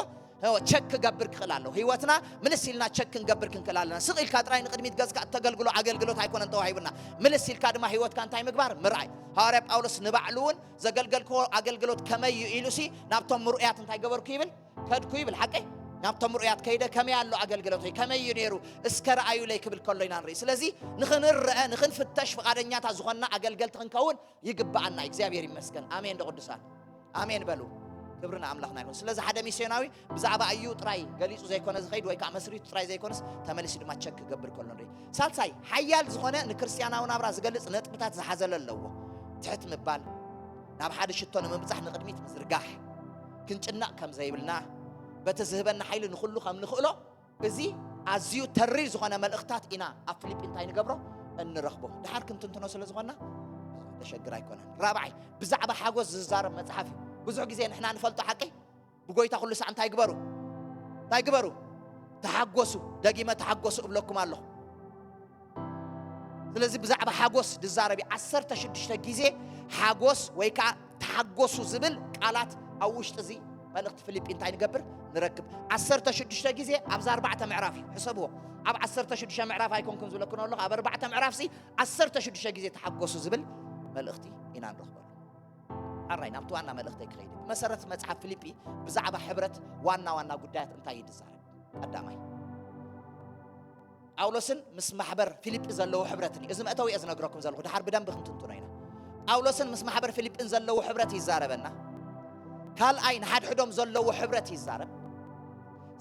ቸክ ክገብር ክኽእል ኣለዎ። ህይወትና ምልስ ኢልና ቸክ ክንገብር ክንክእል ኣለና። ስቕ ኢልካ ጥራይ ንቕድሚት ገጽካ እተገልግሎ ኣገልግሎት ኣይኮነን ተዋሂቡና። ምልስ ኢልካ ድማ ህይወትካ እንታይ ምግባር ምርኣይ። ሃዋርያ ጳውሎስ ንባዕሉ እውን ዘገልገልክዎ ኣገልግሎት ከመይ እዩ ኢሉሲ ናብቶም ምርኡያት እንታይ ገበርኩ ይብል? ከድኩ ይብል። ሓቂ ናብቶም ምርኡያት ከይደ ከመይ ኣሎ ኣገልግሎተይ ከመይ እዩ ነይሩ እስከ ረኣዩለይ ክብል ከሎ ኢና ንርኢ። ስለዚ ንኽንረአ ንኽንፍተሽ ፍቓደኛታት ዝኾንና ኣገልገልቲ ክንከውን ይግብኣና። እግዚኣብሔር ይመስገን። ኣሜን ዶ ቅዱሳን? ኣሜን በሉ። ክብሪ ንኣምላኽና ይኹን። ስለዚ ሓደ ሚስዮናዊ ብዛዕባ እዩ ጥራይ ገሊጹ ዘይኮነ ዝኸይድ ወይ ከዓ መስሪቱ ጥራይ ዘይኮነስ ተመሊሱ ድማ ቸክ ክገብር ከሎ ንርኢ። ሳልሳይ ሓያል ዝኾነ ንክርስትያናዊ ናብራ ዝገልጽ ነጥብታት ዝሓዘለ ኣለዎ። ትሕት ምባል፣ ናብ ሓደ ሽቶ ንምብጻሕ ንቕድሚት ምዝርጋሕ፣ ክንጭነቕ ከም ዘይብልና፣ በቲ ዝህበና ሓይሊ ንኹሉ ከም ንኽእሎ። እዚ ኣዝዩ ተሪር ዝኾነ መልእኽታት ኢና ኣብ ፊልጲ እንታይ ንገብሮ እንረኽቦ። ድሓር ክንትንትኖ ስለ ዝኾንና ብዙሕ ተሸግር ኣይኮነን። ራብዓይ ብዛዕባ ሓጎስ ዝዛረብ መጽሓፍ እዩ። ብዙሕ ግዜ ንሕና ንፈልጦ ሓቂ ብጎይታ ኩሉ ሳዕ እንታይ ግበሩ እንታይ ግበሩ ተሓጎሱ፣ ደጊመ ተሓጎሱ እብለኩም ኣለኹ። ስለዚ ብዛዕባ ሓጎስ ዝዛረብ እዩ። ዓሰርተ ሽዱሽተ ግዜ ሓጎስ ወይ ከዓ ተሓጎሱ ዝብል ቃላት ኣብ ውሽጢ እዚ መልእኽቲ ፊልጲ እንታይ ንገብር? ንረክብ። ዓሰርተ ሽዱሽተ ግዜ ኣብዛ ኣርባዕተ ምዕራፍ እዩ። ሕሰብዎ። ኣብ ዓሰርተ ሽዱሽተ ምዕራፍ ኣይኮንኩን ዝብለኩ ኣለኹ። ኣብ ኣርባዕተ ምዕራፍ ሲ ዓሰርተ ሽዱሽተ ግዜ ተሓጎሱ ዝብል መልእኽቲ ኢና ንረኽበሉ። ኣራይ ናብቲ ዋና መልእኽተይ ክኸይድ። መሰረት መጽሓፍ ፊልጲ ብዛዕባ ሕብረት ዋና ዋና ጉዳያት እንታይ እዩ ዝዛረብ? ቀዳማይ ጳውሎስን ምስ ማሕበር ፊልጲ ዘለዎ ሕብረትን እዩ። እዚ መእተዊ እየ ዝነግረኩም ዘለኹ፣ ድሓር ብደንቢ ክንትንትኖ ኢና። ጳውሎስን ምስ ማሕበር ፊልጲን ዘለዎ ሕብረት ይዛረበና። ካልኣይ ንሓድሕዶም ዘለዎ ሕብረት ይዛረብ።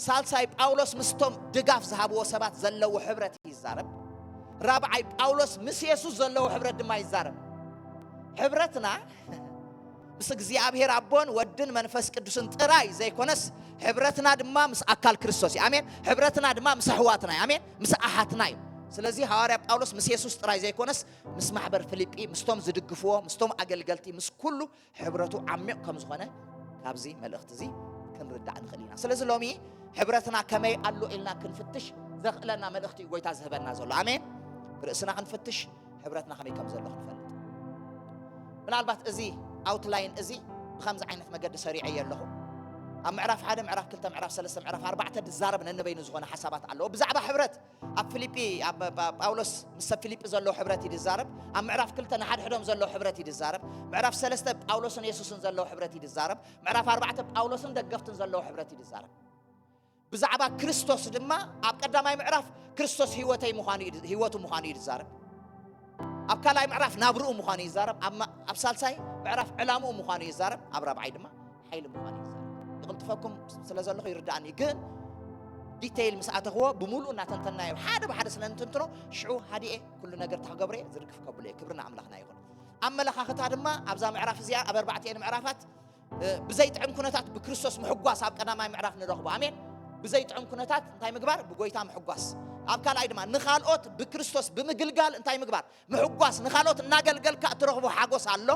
ሳልሳይ ጳውሎስ ምስቶም ድጋፍ ዝሃብዎ ሰባት ዘለዎ ሕብረት ይዛረብ። ራብዓይ ጳውሎስ ምስ የሱስ ዘለዎ ሕብረት ድማ ይዛረብ። ሕብረትና ምስ እግዚኣብሔር ኣቦን ወድን መንፈስ ቅዱስን ጥራይ ዘይኮነስ፣ ሕብረትና ድማ ምስ ኣካል ክርስቶስ እዩ። ኣሜን። ሕብረትና ድማ ምስ ኣሕዋትና እዩ። ኣሜን። ምስ ኣሓትና እዩ። ስለዚ ሃዋርያ ጳውሎስ ምስ የሱስ ጥራይ ዘይኮነስ፣ ምስ ማሕበር ፊልጲ፣ ምስቶም ዝድግፍዎ፣ ምስቶም ኣገልገልቲ፣ ምስ ኩሉ ሕብረቱ ዓሚቕ ከም ዝኾነ ካብዚ መልእኽቲ እዚ ክንርዳእ ንኽእል ኢና። ስለዚ ሎሚ ሕብረትና ከመይ ኣሎ ኢልና ክንፍትሽ ዘኽእለና መልእኽቲ እዩ ጎይታ ዝህበና ዘሎ። ኣሜን። ርእስና ክንፍትሽ፣ ሕብረትና ከመይ ከም ዘሎ ክንፈልጥ። ምናልባት እዚ ኣውትላይን እዚ ብኸምዚ ዓይነት መገዲ ሰሪዐዮ ኣለኹ። ኣብ ምዕራፍ ሓደ፣ ምዕራፍ ክልተ፣ ምዕራፍ ሰለስተ፣ ምዕራፍ ኣርባዕተ ዝዛረብ ነንበይኑ ዝኾነ ሓሳባት ኣለዎ። ብዛዕባ ሕብረት ኣብ ፊልጲ፣ ኣብ፣ ኣብ ጳውሎስ ምስ ሰብ ፊልጲ ዘለዎ ሕብረት እዩ ዝዛረብ። ኣብ ምዕራፍ ክልተ ንሓድሕዶም ዘለዎ ሕብረት እዩ ዝዛረብ። ምዕራፍ ሰለስተ ጳውሎስን የሱስን ዘለዎ ሕብረት እዩ ዝዛረብ። ምዕራፍ ኣርባዕተ ጳውሎስን ደገፍትን ዘለዎ ሕብረት እዩ ዝዛረብ። ብዛዕባ ክርስቶስ ድማ ኣብ ቀዳማይ ምዕራፍ ክርስቶስ ህይወተይ ምዃኑ እዩ፣ ህይወቱ ምዃኑ እዩ ዝዛረብ። ኣብ ካልኣይ ምዕራፍ ናብርኡ ምዃኑ ይዛረብ። ኣብ ማ-፣ ኣብ ሳልሳይ ምዕራፍ ዕላምኡ ምዃኑ ይዛረብ። ኣብ ራብዓይ ድማ ሓይሊ ምዃኑ ይዛረብ። ይቕልጥፈኩም ስለ ዘለኹ ይርዳእኒ፣ ግን ዲቴይል ምስ ኣተኽዎ ብምሉእ እናተንተናዮ ሓደ ብሓደ ስለ እንትንትኖ ሽዑ ሃዲኤ ኩሉ ነገር ተክገብረ ዝርግፍ ከብሎ እየ። ክብሪ ንኣምላኽና ይኹን። ኣመለኻኽታ ድማ ኣብዛ ምዕራፍ እዚኣ ኣብ ኣርባዕቲኤን ምዕራፋት እ፣ ብዘይጥዕም ኩነታት ብክርስቶስ ምሕጓስ ኣብ ቀዳማይ ምዕራፍ ንረኽቦ። ኣሜን። ብዘይጥዕም ኩነታት እንታይ ምግባር? ብጎይታ ምሕጓስ። ኣብ ካልኣይ ድማ ንኻልኦት ብክርስቶስ ብምግልጋል እንታይ ምግባር? ምሕጓስ። ንኻልኦት እናገልገልካ እትረኽቦ ሓጎስ ኣሎ፣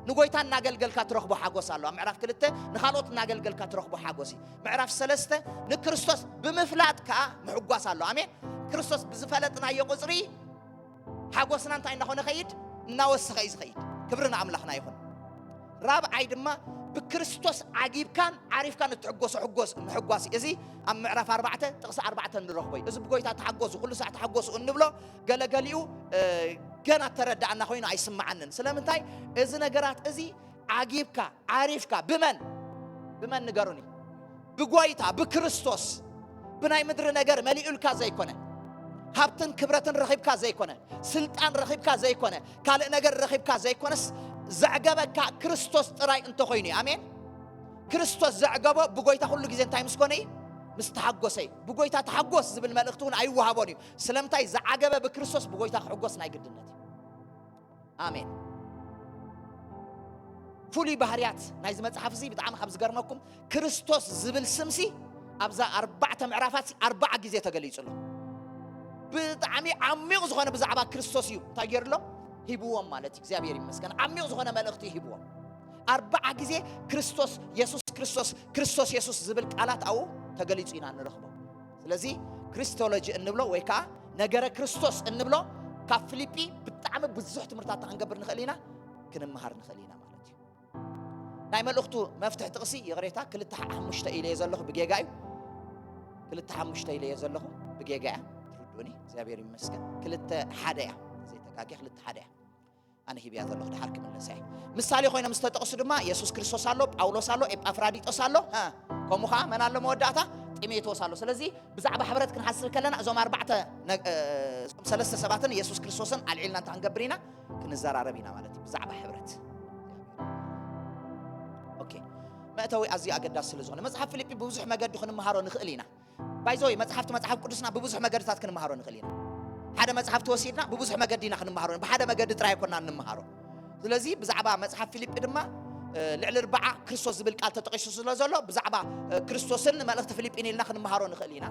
ንጎይታ እናገልገልካ እትረኽቦ ሓጎስ ኣሎ። ኣብ ምዕራፍ ክልተ ንኻልኦት እናገልገልካ እትረኽቦ ሓጎስ እዩ። ምዕራፍ ሰለስተ ንክርስቶስ ብምፍላጥ ከኣ ምሕጓስ ኣሎ። ኣሜን። ክርስቶስ ብዝፈለጥናዮ ቁጽሪ ሓጎስና እንታይ እናኾነ ኸይድ? እናወሰኸ እዩ ዝኸይድ። ክብሪ ንኣምላኽና ይኹን። ራብዓይ ድማ ብክርስቶስ ዓጊብካን ዓሪፍካን እትሕጎሶ ሕጎስ፣ ምሕጓስ እዩ። እዚ ኣብ ምዕራፍ ኣርባዕተ ጥቕሲ ኣርባዕተ እንረኽቦ እዩ። እዚ ብጎይታ ተሓጎሱ፣ ኩሉ ሳዕ ተሓጎሱ እንብሎ ገለገሊኡ፣ እ፣ ገና እተረዳእና ኮይኑ ኣይስምዓንን። ስለምንታይ? እዚ ነገራት እዚ ዓጊብካ፣ ዓሪፍካ፣ ብመን? ብመን ንገሩኒ? ብጎይታ፣ ብክርስቶስ። ብናይ ምድሪ ነገር መሊኡልካ ዘይኮነ፣ ሃብትን ክብረትን ረኺብካ ዘይኮነ፣ ስልጣን ረኺብካ ዘይኮነ፣ ካልእ ነገር ረኺብካ ዘይኮነስ፣ ዘዕገበካ ክርስቶስ ጥራይ እንተኾይኑ እዩ። ኣሜን። ክርስቶስ ዘዕገቦ ብጎይታ ኩሉ ግዜ እንታይ ምስ ኮነ እዩ? ምስ ተሓጎሰ እዩ። ብጎይታ ተሓጎስ ዝብል መልእኽቲ እውን ኣይወሃቦን እዩ። ስለምንታይ? ዝዓገበ ብክርስቶስ ብጎይታ ክሕጎስ ናይ ግድነት እዩ። ኣሜን። ፍሉይ ባህርያት ናይዚ መጽሓፍ እዚ ብጣዕሚ ካብ ዝገርመኩም፣ ክርስቶስ ዝብል ስምሲ ኣብዛ ኣርባዕተ ምዕራፋት ኣርባዓ ግዜ ተገሊጹ ኣሎ። ብጣዕሚ ዓሚቕ ዝኾነ ብዛዕባ ክርስቶስ እዩ እንታይ ገይሩሎም? ሂብዎም ማለት እዩ። እግዚኣብሔር ይመስገን። ዓሚቕ ዝኾነ መልእኽቲ እዩ ሂብዎም። ኣርባዓ ግዜ ክርስቶስ የሱስ፣ ክርስቶስ፣ ክርስቶስ የሱስ ዝብል ቃላት ኣብኡ ተገሊጹ ኢና ንረኽቦ። ስለዚ ክሪስቶሎጂ እንብሎ ወይ ከዓ ነገረ ክርስቶስ እንብሎ ካብ ፊልጲ ብጣዕሚ ብዙሕ ትምህርትታት ክንገብር ንኽእል ኢና፣ ክንመሃር ንኽእል ኢና ማለት እዩ። ናይ መልእኽቱ መፍትሒ ጥቕሲ ይቕሬታ፣ ክልተ ሓሙሽተ ኢለዮ ዘለኹ ብጌጋ እዩ። ክልተ ሓሙሽተ ኢለዮ ዘለኹ ብጌጋ እያ። ትርድኡኒ? እግዚኣብሔር ይመስገን። ክልተ ሓደ እያ። ዘይተጋግየ ክልተ ሓደ እያ። ኣነ ሂብያ ዘለኹ ድሓር ክምለሳ እየ። ምሳሌ ኮይኖም ዝተጠቕሱ ድማ የሱስ ክርስቶስ ኣሎ፣ ጳውሎስ ኣሎ፣ ኤጳፍራዲጦስ ኣሎ፣ እ፣ ከምኡ ኸዓ መን ኣሎ መወዳእታ? ጢሞቴዎስ ኣሎ። ስለዚ ብዛዕባ ሕብረት ክንሓስብ ከለና እዞም ኣርባዕተ ነግ-፣ እ፣ እዞም ሰለስተ ሰባትን የሱስ ክርስቶስን ኣልዒልና እንተ ክንገብር ኢና፣ ክንዘራረብ ኢና ማለት እዩ ብዛዕባ ሕብረት። ኦኬ፣ መእተዊ ኣዝዩ ኣገዳሲ ስለ ዝኾነ መጽሓፍ ፊልጲ ብብዙሕ መገዲ ክንመሃሮ ንኽእል ኢና። ባይዘወይ መጽሓፍቲ መጽሓፍ ቅዱስና ብብዙሕ መገድታት ክንመሃሮ ንኽእል ኢና። ሓደ መጽሓፍቲ ወሲድና ብብዙሕ መገዲ ኢና ክንመሃሮ፣ ብሓደ መገዲ ጥራይ ኣይኮና እንመሃሮ። ስለዚ ብዛዕባ መጽሓፍ ፊልጲ ድማ፣ እ፣ ልዕሊ ኣርባዓ ክርስቶስ ዝብል ቃል ተጠቒሱ ስለ ዘሎ፣ ብዛዕባ፣ እ፣ ክርስቶስን መልእኽቲ ፊልጲን ኢልና ክንመሃሮ ንኽእል ኢና።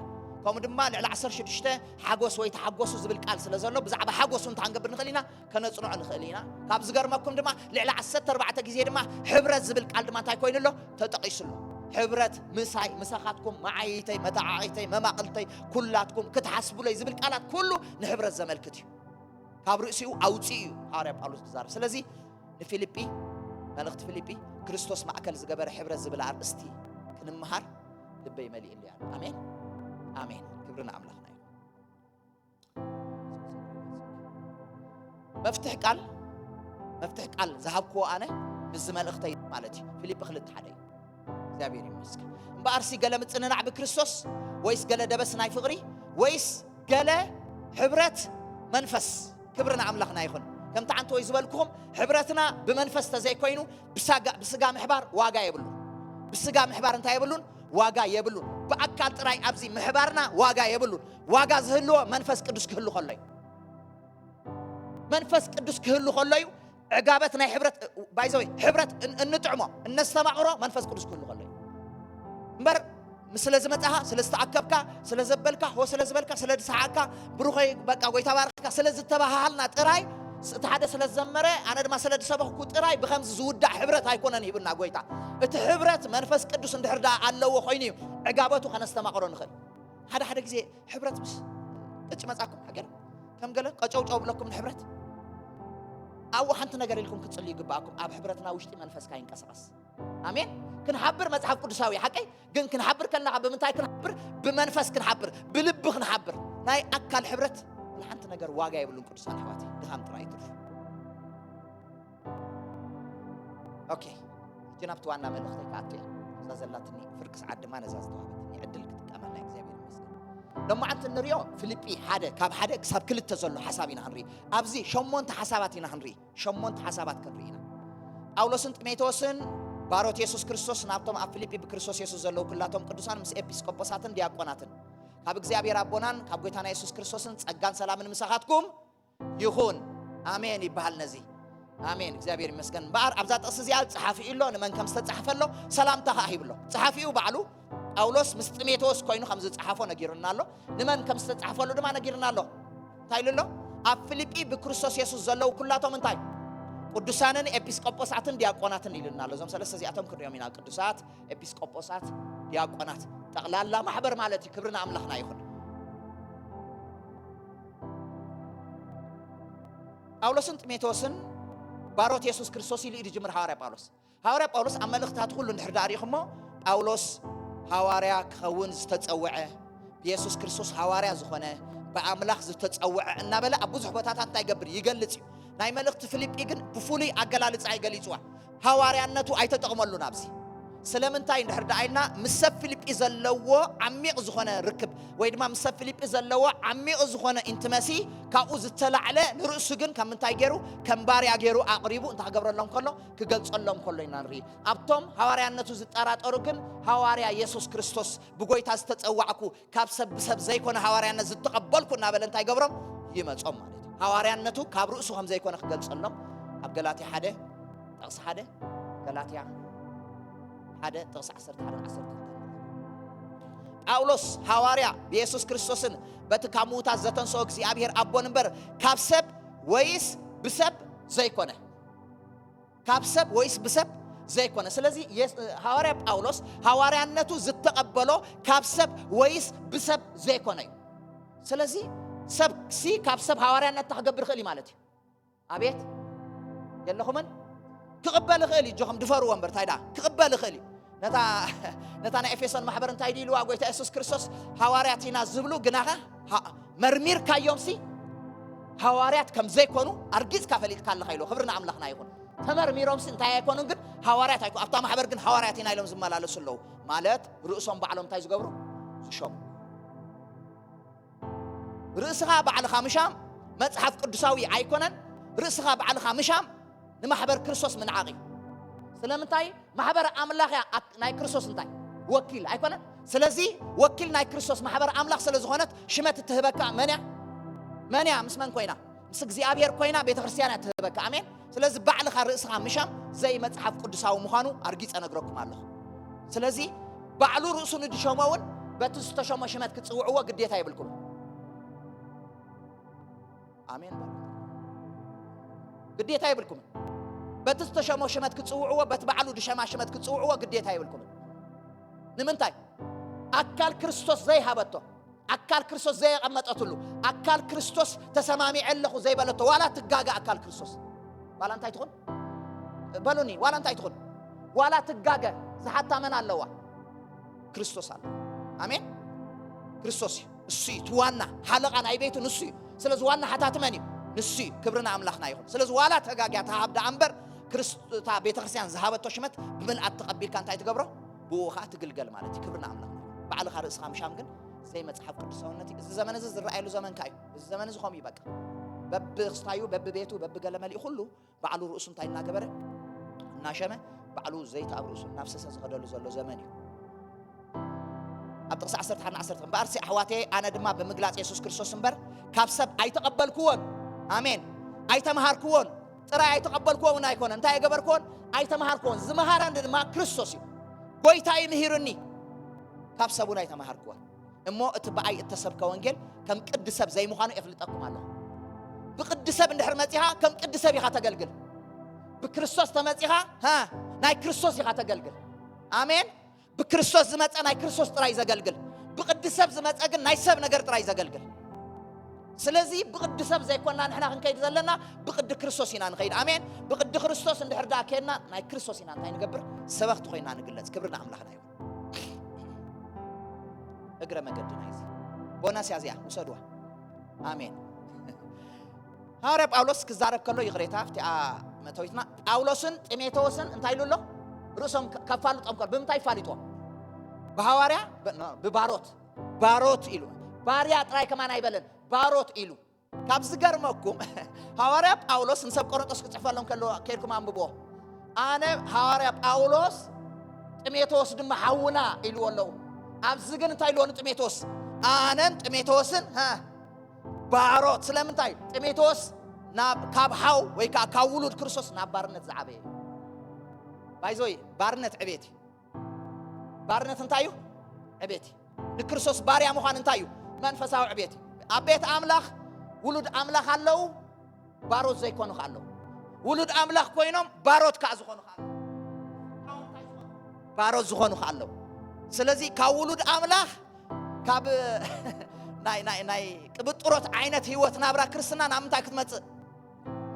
ከምኡ ድማ ልዕሊ ዓሰርተ ሽዱሽተ ሓጎስ ወይ ተሓጎሱ ዝብል ቃል ስለ ዘሎ፣ ብዛዕባ ሓጎሱ እንታይ ክንገብር ንኽእል ኢና? ከነጽንዖ ንኽእል ኢና። ካብ ዝገርመኩም ድማ ልዕሊ ዓሰርተ ኣርባዕተ ግዜ ድማ ሕብረት ዝብል ቃል ድማ እንታይ ኮይኑ ኣሎ? ተጠቒሱ ኣሎ። ሕብረት ምሳይ፣ ምሳኻትኩም፣ መዓይይተይ፣ መተዓዒተይ፣ መማቕልተይ፣ ኩላትኩም ክትሓስቡለይ ዝብል ቃላት ኩሉ ንሕብረት ዘመልክት እዩ። ካብ ርእሲኡ ኣውፂኡ እዩ ሃዋርያ ጳውሎስ ዝዛረብ። ስለዚ ንፊልጲ፣ መልእኽቲ ፊልጲ ክርስቶስ ማእከል ዝገበረ ሕብረት ዝብል ኣርእስቲ ክንምሃር ልበይ መሊእሉ ኣሎ። ኣሜን፣ ኣሜን። ክብሪ ንኣምላኽና ይኹን። መፍትሕ ቃል፣ መፍትሕ ቃል ዝሃብክዎ ኣነ ምስዚ መልእኽተይ ማለት እዩ። ፊልጲ ክልተ ሓደ እዩ። እግዚኣብሔር ይመስገን። እምበኣርሲ ገለ ምጽንናዕ ብክርስቶስ፣ ወይስ ገለ ደበስ ናይ ፍቕሪ፣ ወይስ ገለ ሕብረት መንፈስ? ክብሪ ንኣምላኽና ይኹን። ከምቲ ዓንተወይ ዝበልኩኹም፣ ሕብረትና ብመንፈስ ተዘይኮይኑ ብሳጋ-፣ ብስጋ ምሕባር ዋጋ የብሉን። ብስጋ ምሕባር እንታይ የብሉን? ዋጋ የብሉን። ብኣካል ጥራይ ኣብዚ ምሕባርና ዋጋ የብሉን። ዋጋ ዝህልዎ መንፈስ ቅዱስ ክህሉ ከሎ እዩ። መንፈስ ቅዱስ ክህሉ ከሎ እዩ። ዕጋበት ናይ ሕብረት፣ ባይዘወይ፣ ሕብረት እን-፣ እንጥዕሞ፣ እነስተማቕሮ መንፈስ ቅዱስ ክህሉ ከሎ እዩ። እምበር ስለ ዝመጻኻ፣ ስለ ዝተኣከብካ፣ ስለ ዘበልካ፣ ሆ ስለ ዝበልካ፣ ስለ ዝሰሓቕካ፣ ብሩኸይ፣ በቃ፣ ጎይታ ባርኽካ ስለ ዝተባሃሃልና ጥራይ፣ ስ-፣ እቲ ሓደ ስለ ዝዘመረ፣ ኣነ ድማ ስለ ዝሰበኽኩ ጥራይ ብኸምዚ ዝውዳእ ሕብረት ኣይኮነን ሂብና ጎይታ። እቲ ሕብረት መንፈስ ቅዱስ እንድሕር ደኣ ኣለዎ ኮይኑ እዩ ዕጋበቱ ከነስተማቕሮ ንኽእል። ሓደ ሓደ ግዜ ሕብረት ምስ ቅጭ መጻኩም፣ ሃገር ከም ገለ ቀጨውጨው ብለኩም ንሕብረት፣ ኣብኡ ሓንቲ ነገር ኢልኩም ክትጽልዩ ይግባኣኩም። ኣብ ሕብረትና ውሽጢ መንፈስካ ይንቀሳቐስ። ኣሜን። ክንሓብር መጽሓፍ ቅዱሳዊ ሓቀይ፣ ግን ክንሓብር ከለና ብምንታይ ክንሓብር? ብመንፈስ ክንሓብር፣ ብልቢ ክንሓብር። ናይ ኣካል ሕብረት ንሓንቲ ነገር ዋጋ የብሉን ቅዱሳን ኣሕዋት፣ ድኻም ጥራይ ይትርፉ። ኦኬ፣ ሕጂ ናብቲ ዋና መልእኽተይ ክኣቱ እየ። እዛ ዘላትኒ ፍርቂ ሰዓት ድማ ነዛ ዝተዋህበትኒ ዕድል ክጥቀመላ እግዚኣብሔር ይመስገን። ሎማዓንቲ እንሪኦ ፊልጲ ሓደ፣ ካብ ሓደ ክሳብ ክልተ ዘሎ ሓሳብ ኢና ክንርኢ። ኣብዚ ሸሞንተ ሓሳባት ኢና ክንርኢ። ሸሞንተ ሓሳባት ክንርኢ ኢና። ጳውሎስን ጢሞቴዎስን ባሮት የሱስ ክርስቶስ ናብቶም ኣብ ፊልጲ ብክርስቶስ የሱስ ዘለዉ ኩላቶም ቅዱሳን ምስ ኤጲስቆጶሳትን ዲያቆናትን ካብ እግዚኣብሔር ኣቦናን ካብ ጎይታና የሱስ ክርስቶስን ጸጋን ሰላምን ምሳኻትኩም ይኹን። ኣሜን ይበሃል ነዚ። ኣሜን፣ እግዚኣብሔር ይመስገን። እምበኣር ኣብዛ ጥቕሲ እዚኣ ጸሓፊኡ ኣሎ፣ ንመን ከም ዝተጻሕፈ ኣሎ፣ ሰላምታ ከኣ ሂብሎ። ጸሓፊኡ ባዕሉ ጳውሎስ ምስ ጢሞቴዎስ ኮይኑ ከም ዝጸሓፎ ነጊሩና ኣሎ። ንመን ከም ዝተጻሕፈሉ ድማ ነጊሩና ኣሎ። እንታይ ኢሉ ኣሎ? ኣብ ፊልጲ ብክርስቶስ የሱስ ዘለዉ ኩላቶም እንታይ? ቅዱሳንን ኤጲስቆጶሳትን ዲያቆናትን ኢሉና ኣሎ። እዞም ሰለስተ እዚኣቶም ክንሪኦም ኢና። ቅዱሳት፣ ኤጲስቆጶሳት፣ ዲያቆናት፣ ጠቕላላ ማሕበር ማለት እዩ። ክብሪ ንኣምላኽና ይኹን። ጳውሎስን ጢሞቴዎስን ባሮት የሱስ ክርስቶስ ኢሉ እዩ ዝጅምር ሃዋርያ ጳውሎስ። ሃዋርያ ጳውሎስ ኣብ መልእኽታቱ ኩሉ እንድሕር ደኣ ርኢኹሞ፣ ጳውሎስ ሃዋርያ ክኸውን ዝተጸውዐ፣ ብየሱስ ክርስቶስ ሃዋርያ ዝኾነ፣ ብኣምላኽ ዝተጸውዐ እናበለ ኣብ ብዙሕ ቦታታት እንታይ ይገብር? ይገልጽ እዩ። ናይ መልእኽቲ ፊልጲ ግን ብፍሉይ ኣገላልጻ እዩ ገሊጽዋ። ሃዋርያነቱ ኣይተጠቕመሉን ኣብዚ። ስለምንታይ እንድሕር ደኣ ኢልና፣ ምስ ሰብ ፊልጲ ዘለዎ ዓሚቕ ዝኾነ ርክብ፣ ወይ ድማ ምስ ሰብ ፊልጲ ዘለዎ ዓሚቕ ዝኾነ ኢንቲመሲ፣ ካብኡ ዝተላዕለ ንርእሱ ግን ከም ምንታይ ገይሩ? ከም ባርያ ገይሩ ኣቕሪቡ እንታይ ክገብረሎም ከሎ? ክገልጸሎም ከሎ ኢና ንርኢ። ኣብቶም ሃዋርያነቱ ዝጠራጠሩ ግን፣ ሃዋርያ የሱስ ክርስቶስ ብጎይታ ዝተጸዋዕኩ፣ ካብ ሰብ ብሰብ ዘይኮነ ሃዋርያነት ዝተቐበልኩ እናበለ እንታይ ገብሮም? ይመጾም ማለት እዩ። ሃዋርያነቱ ካብ ርእሱ ከም ዘይኮነ ክገልጸሎም ኣብ ገላትያ ሓደ ጥቕሲ ሓደ፣ ገላትያ ሓደ ጥቕሲ ዓሰርተ ሓደ ዓሰርተ ክልተ። ጳውሎስ ሃዋርያ ብየሱስ ክርስቶስን በቲ ካብ ምዉታት ዘተንስኦ እግዚኣብሔር ኣቦን እምበር ካብ ሰብ ወይስ ብሰብ ዘይኮነ። ካብ ሰብ ወይስ ብሰብ ዘይኮነ። ስለዚ የስ-፣ ሃዋርያ ጳውሎስ ሃዋርያነቱ ዝተቐበሎ ካብ ሰብ ወይስ ብሰብ ዘይኮነ እዩ። ስለዚ ሰብ ሲ ካብ ሰብ ሃዋርያነት ክገብር ይኽእል እዩ ማለት እዩ። ኣቤት የለኹምን? ክቕበል ይኽእል እዩ። እጆኹም ድፈርዎ እምበር፣ እንታይ ደኣ ክቕበል ይኽእል እዩ። ነታ፣ ነታ ናይ ኤፌሶን ማሕበር እንታይ ድዩ ኢልዋ ጎይታ የሱስ ክርስቶስ? ሃዋርያት ኢና ዝብሉ ግናኸ ሃ-፣ መርሚርካዮም ሲ ሃዋርያት ከም ዘይኮኑ ኣርጊጽካ ፈሊጥካ ኣለኻ ኢልዎ። ክብሪ ንኣምላኽና ይኹን። ተመርሚሮም ሲ እንታይ ኣይኮኑን፣ ግን ሃዋርያት ኣይኮ-፣ ኣብታ ማሕበር ግን ሃዋርያት ኢና ኢሎም ዝመላለሱ ኣለዉ። ማለት ርእሶም ባዕሎም እንታይ ዝገብሩ? ዝሸሙ። ርእስኻ ባዕልኻ ምሻም መጽሓፍ ቅዱሳዊ ኣይኮነን። ርእስኻ ባዕልኻ ምሻም ንማሕበር ክርስቶስ ምንዓቕ እዩ። ስለምንታይ? ማሕበር ኣምላኽ እያ፣ ኣክ-፣ ናይ ክርስቶስ እንታይ? ወኪል ኣይኮነን? ስለዚ ወኪል ናይ ክርስቶስ ማሕበር ኣምላኽ ስለ ዝኾነት ሽመት እትህበካ መን እያ? መን እያ? ምስ መን ኮይና? ምስ እግዚኣብሔር ኮይና ቤተ ክርስቲያን እያ ትህበካ። ኣሜን። ስለዚ ባዕልኻ ርእስኻ ምሻም ዘይ መጽሓፍ ቅዱሳዊ ምዃኑ ኣርጊጸ ነግረኩም ኣለኹ። ስለዚ ባዕሉ ርእሱ ንድሸሞ እውን በቲ ዝተሸሞ ሽመት ክትጽውዕዎ ግዴታ የብልኩም። ኣሜን በሉ። ግዴታ የብልኩምን። በቲ ዝተሸሞ ሽመት ክትጽውዕዎ፣ በቲ ባዕሉ ድሸማ ሽመት ክትጽውዕዎ ግዴታ የብልኩምን። ንምንታይ? ኣካል ክርስቶስ ዘይሃበቶ፣ ኣካል ክርስቶስ ዘየቐመጠትሉ፣ ኣካል ክርስቶስ ተሰማሚዐ ኣለኹ ዘይበለቶ፣ ዋላ ትጋገ ኣካል ክርስቶስ፣ ዋላ እንታይ ትኹን? በሉኒ፣ ዋላ እንታይ ትኹን? ዋላ ትጋገ ዝሓታ መን ኣለዋ? ክርስቶስ ኣሎ። ኣሜን። ክርስቶስ እዩ። እሱ እዩ እቲ ዋና ሓለቓ ናይ ቤቱ፣ ንሱ እዩ። ስለዚ ዋና ሓታቲ መን እዩ? ንሱ እዩ። ክብሪ ንኣምላኽና ይኹን። ስለዚ ዋላ ተጋግያ ትሃብ ደኣ እምበር፣ ክርስት-፣ እታ ቤተ ክርስቲያን ዝሃበቶ ሽመት ብምልኣት ተቐቢልካ እንታይ ትገብሮ? ብኡ ኸዓ ትግልገል ማለት እዩ። ክብሪ ንኣምላኽና ይኹን። ባዕልኻ ርእስኻ ምሻም ግን ዘይመጽሓፍ ቅዱሳውነት እዩ። እዚ ዘመን እዚ ዝረኣየሉ ዘመን ከኣ እዩ። እዚ ዘመን እዚ ከምኡ እዩ በቃ። በብክስታዩ፣ በብቤቱ፣ በብገለመሊኡ ኩሉ ባዕሉ ርእሱ እንታይ እናገበረ እናሸመ፣ ባዕሉ ዘይት ኣብ ርእሱ እናፍሰሰ ዝኸደሉ ዘሎ ዘመን እዩ። ኣብ ጥቕሲ ዓሰርተ ሓደ ዓሰርተ፣ እምበኣርሲ ኣሕዋተየ፣ ኣነ ድማ ብምግላጽ የሱስ ክርስቶስ እምበር ካብ ሰብ ኣይተቐበልክዎን፣ ኣሜን፣ ኣይተምሃርክዎን፣ ጥራይ ኣይተቐበልክዎ እውን ኣይኮነን። እንታይ ኣይገበርክዎን? ኣይተምሃርክዎን። ዝመሃረኒ ድማ ክርስቶስ እዩ። ጎይታ እዩ ምሂሩኒ። ካብ ሰብ እውን ኣይተምሃርክዎን። እሞ እቲ ብኣይ እተሰብከ ወንጌል ከም ቅዲ ሰብ ዘይምዃኑ የፍልጠኩም ኣለኹ። ብቅዲ ሰብ እንድሕር መጺኻ፣ ከም ቅዲ ሰብ ኢኻ ተገልግል። ብክርስቶስ ተመጺኻ፣ ሃ፣ ናይ ክርስቶስ ኢኻ ተገልግል። ኣሜን። ብክርስቶስ ዝመጸ ናይ ክርስቶስ ጥራይ ዘገልግል። ብቅዲ ሰብ ዝመጸ ግን ናይ ሰብ ነገር ጥራይ ዘገልግል። ስለዚ ብቅዲ ሰብ ዘይኮንና ንሕና ክንከይድ ዘለና፣ ብቅዲ ክርስቶስ ኢና ንኸይድ። ኣሜን። ብቅዲ ክርስቶስ እንድሕር ደኣ ከድና፣ ናይ ክርስቶስ ኢና እንታይ ንገብር? ሰበኽቲ ኮይና ንግለጽ። ክብሪ ንኣምላኽና ይኹን። እግረ መገድና እዚ ቦናስ እያ እዚኣ፣ ውሰድዋ። ኣሜን። ሃዋርያ ጳውሎስ ክዛረብ ከሎ፣ ይቕሬታ፣ ኣብቲኣ መእተዊትና፣ ጳውሎስን ጢሞቴዎስን እንታይ ኢሉ ኣሎ? ርእሶም ከ-፣ ከፋልጦም ከሎ፣ ብምንታይ ፋሊጦም? ብሃዋርያ፣ ብ-፣ ኖ፣ ብባሮት፣ ባሮት ኢሉ። ባርያ ጥራይ ከማን ኣይበለን፣ ባሮት ኢሉ። ካብ ዝገርመኩም፣ ሃዋርያ ጳውሎስ ንሰብ ቆሮንጦስ ክጽሕፈሎም ከሎ፣ ከይድኩም ኣንብብዎ። ኣነ ሃዋርያ ጳውሎስ፣ ጢሞቴዎስ ድማ ሓውና ኢልዎ ኣለዉ። ኣብዚ ግን እንታይ ኢልዎ ንጢሞቴዎስ? ኣነን ጢሞቴዎስን፣ ሃ፣ ባሮት። ስለምንታይ? ጢሞቴዎስ ናብ፣ ካብ ሓው ወይ ከኣ ካብ ውሉድ ክርስቶስ ናብ ባርነት ዝዓበየ እዩ። ባይዞይ፣ ባርነት ዕቤት እዩ። ባርነት እንታይ እዩ? ዕቤት እዩ። ንክርስቶስ ባርያ ምዃን እንታይ እዩ? መንፈሳዊ ዕቤት እዩ። ኣብ ቤት ኣምላኽ ውሉድ ኣምላኽ ኣለዉ፣ ባሮት ዘይኮኑ ከኣ ኣለዉ። ውሉድ ኣምላኽ ኮይኖም ባሮት ከኣ ዝኾኑ ከኣ ኣለዉ። ባሮት ዝኾኑ ከኣ ኣለዉ። ስለዚ ካብ ውሉድ ኣምላኽ፣ ካብ ናይ፣ ናይ፣ ናይ ቅብጥሮት ዓይነት ህይወት ናብራ ክርስትና ናብ ምንታይ ክትመጽእ?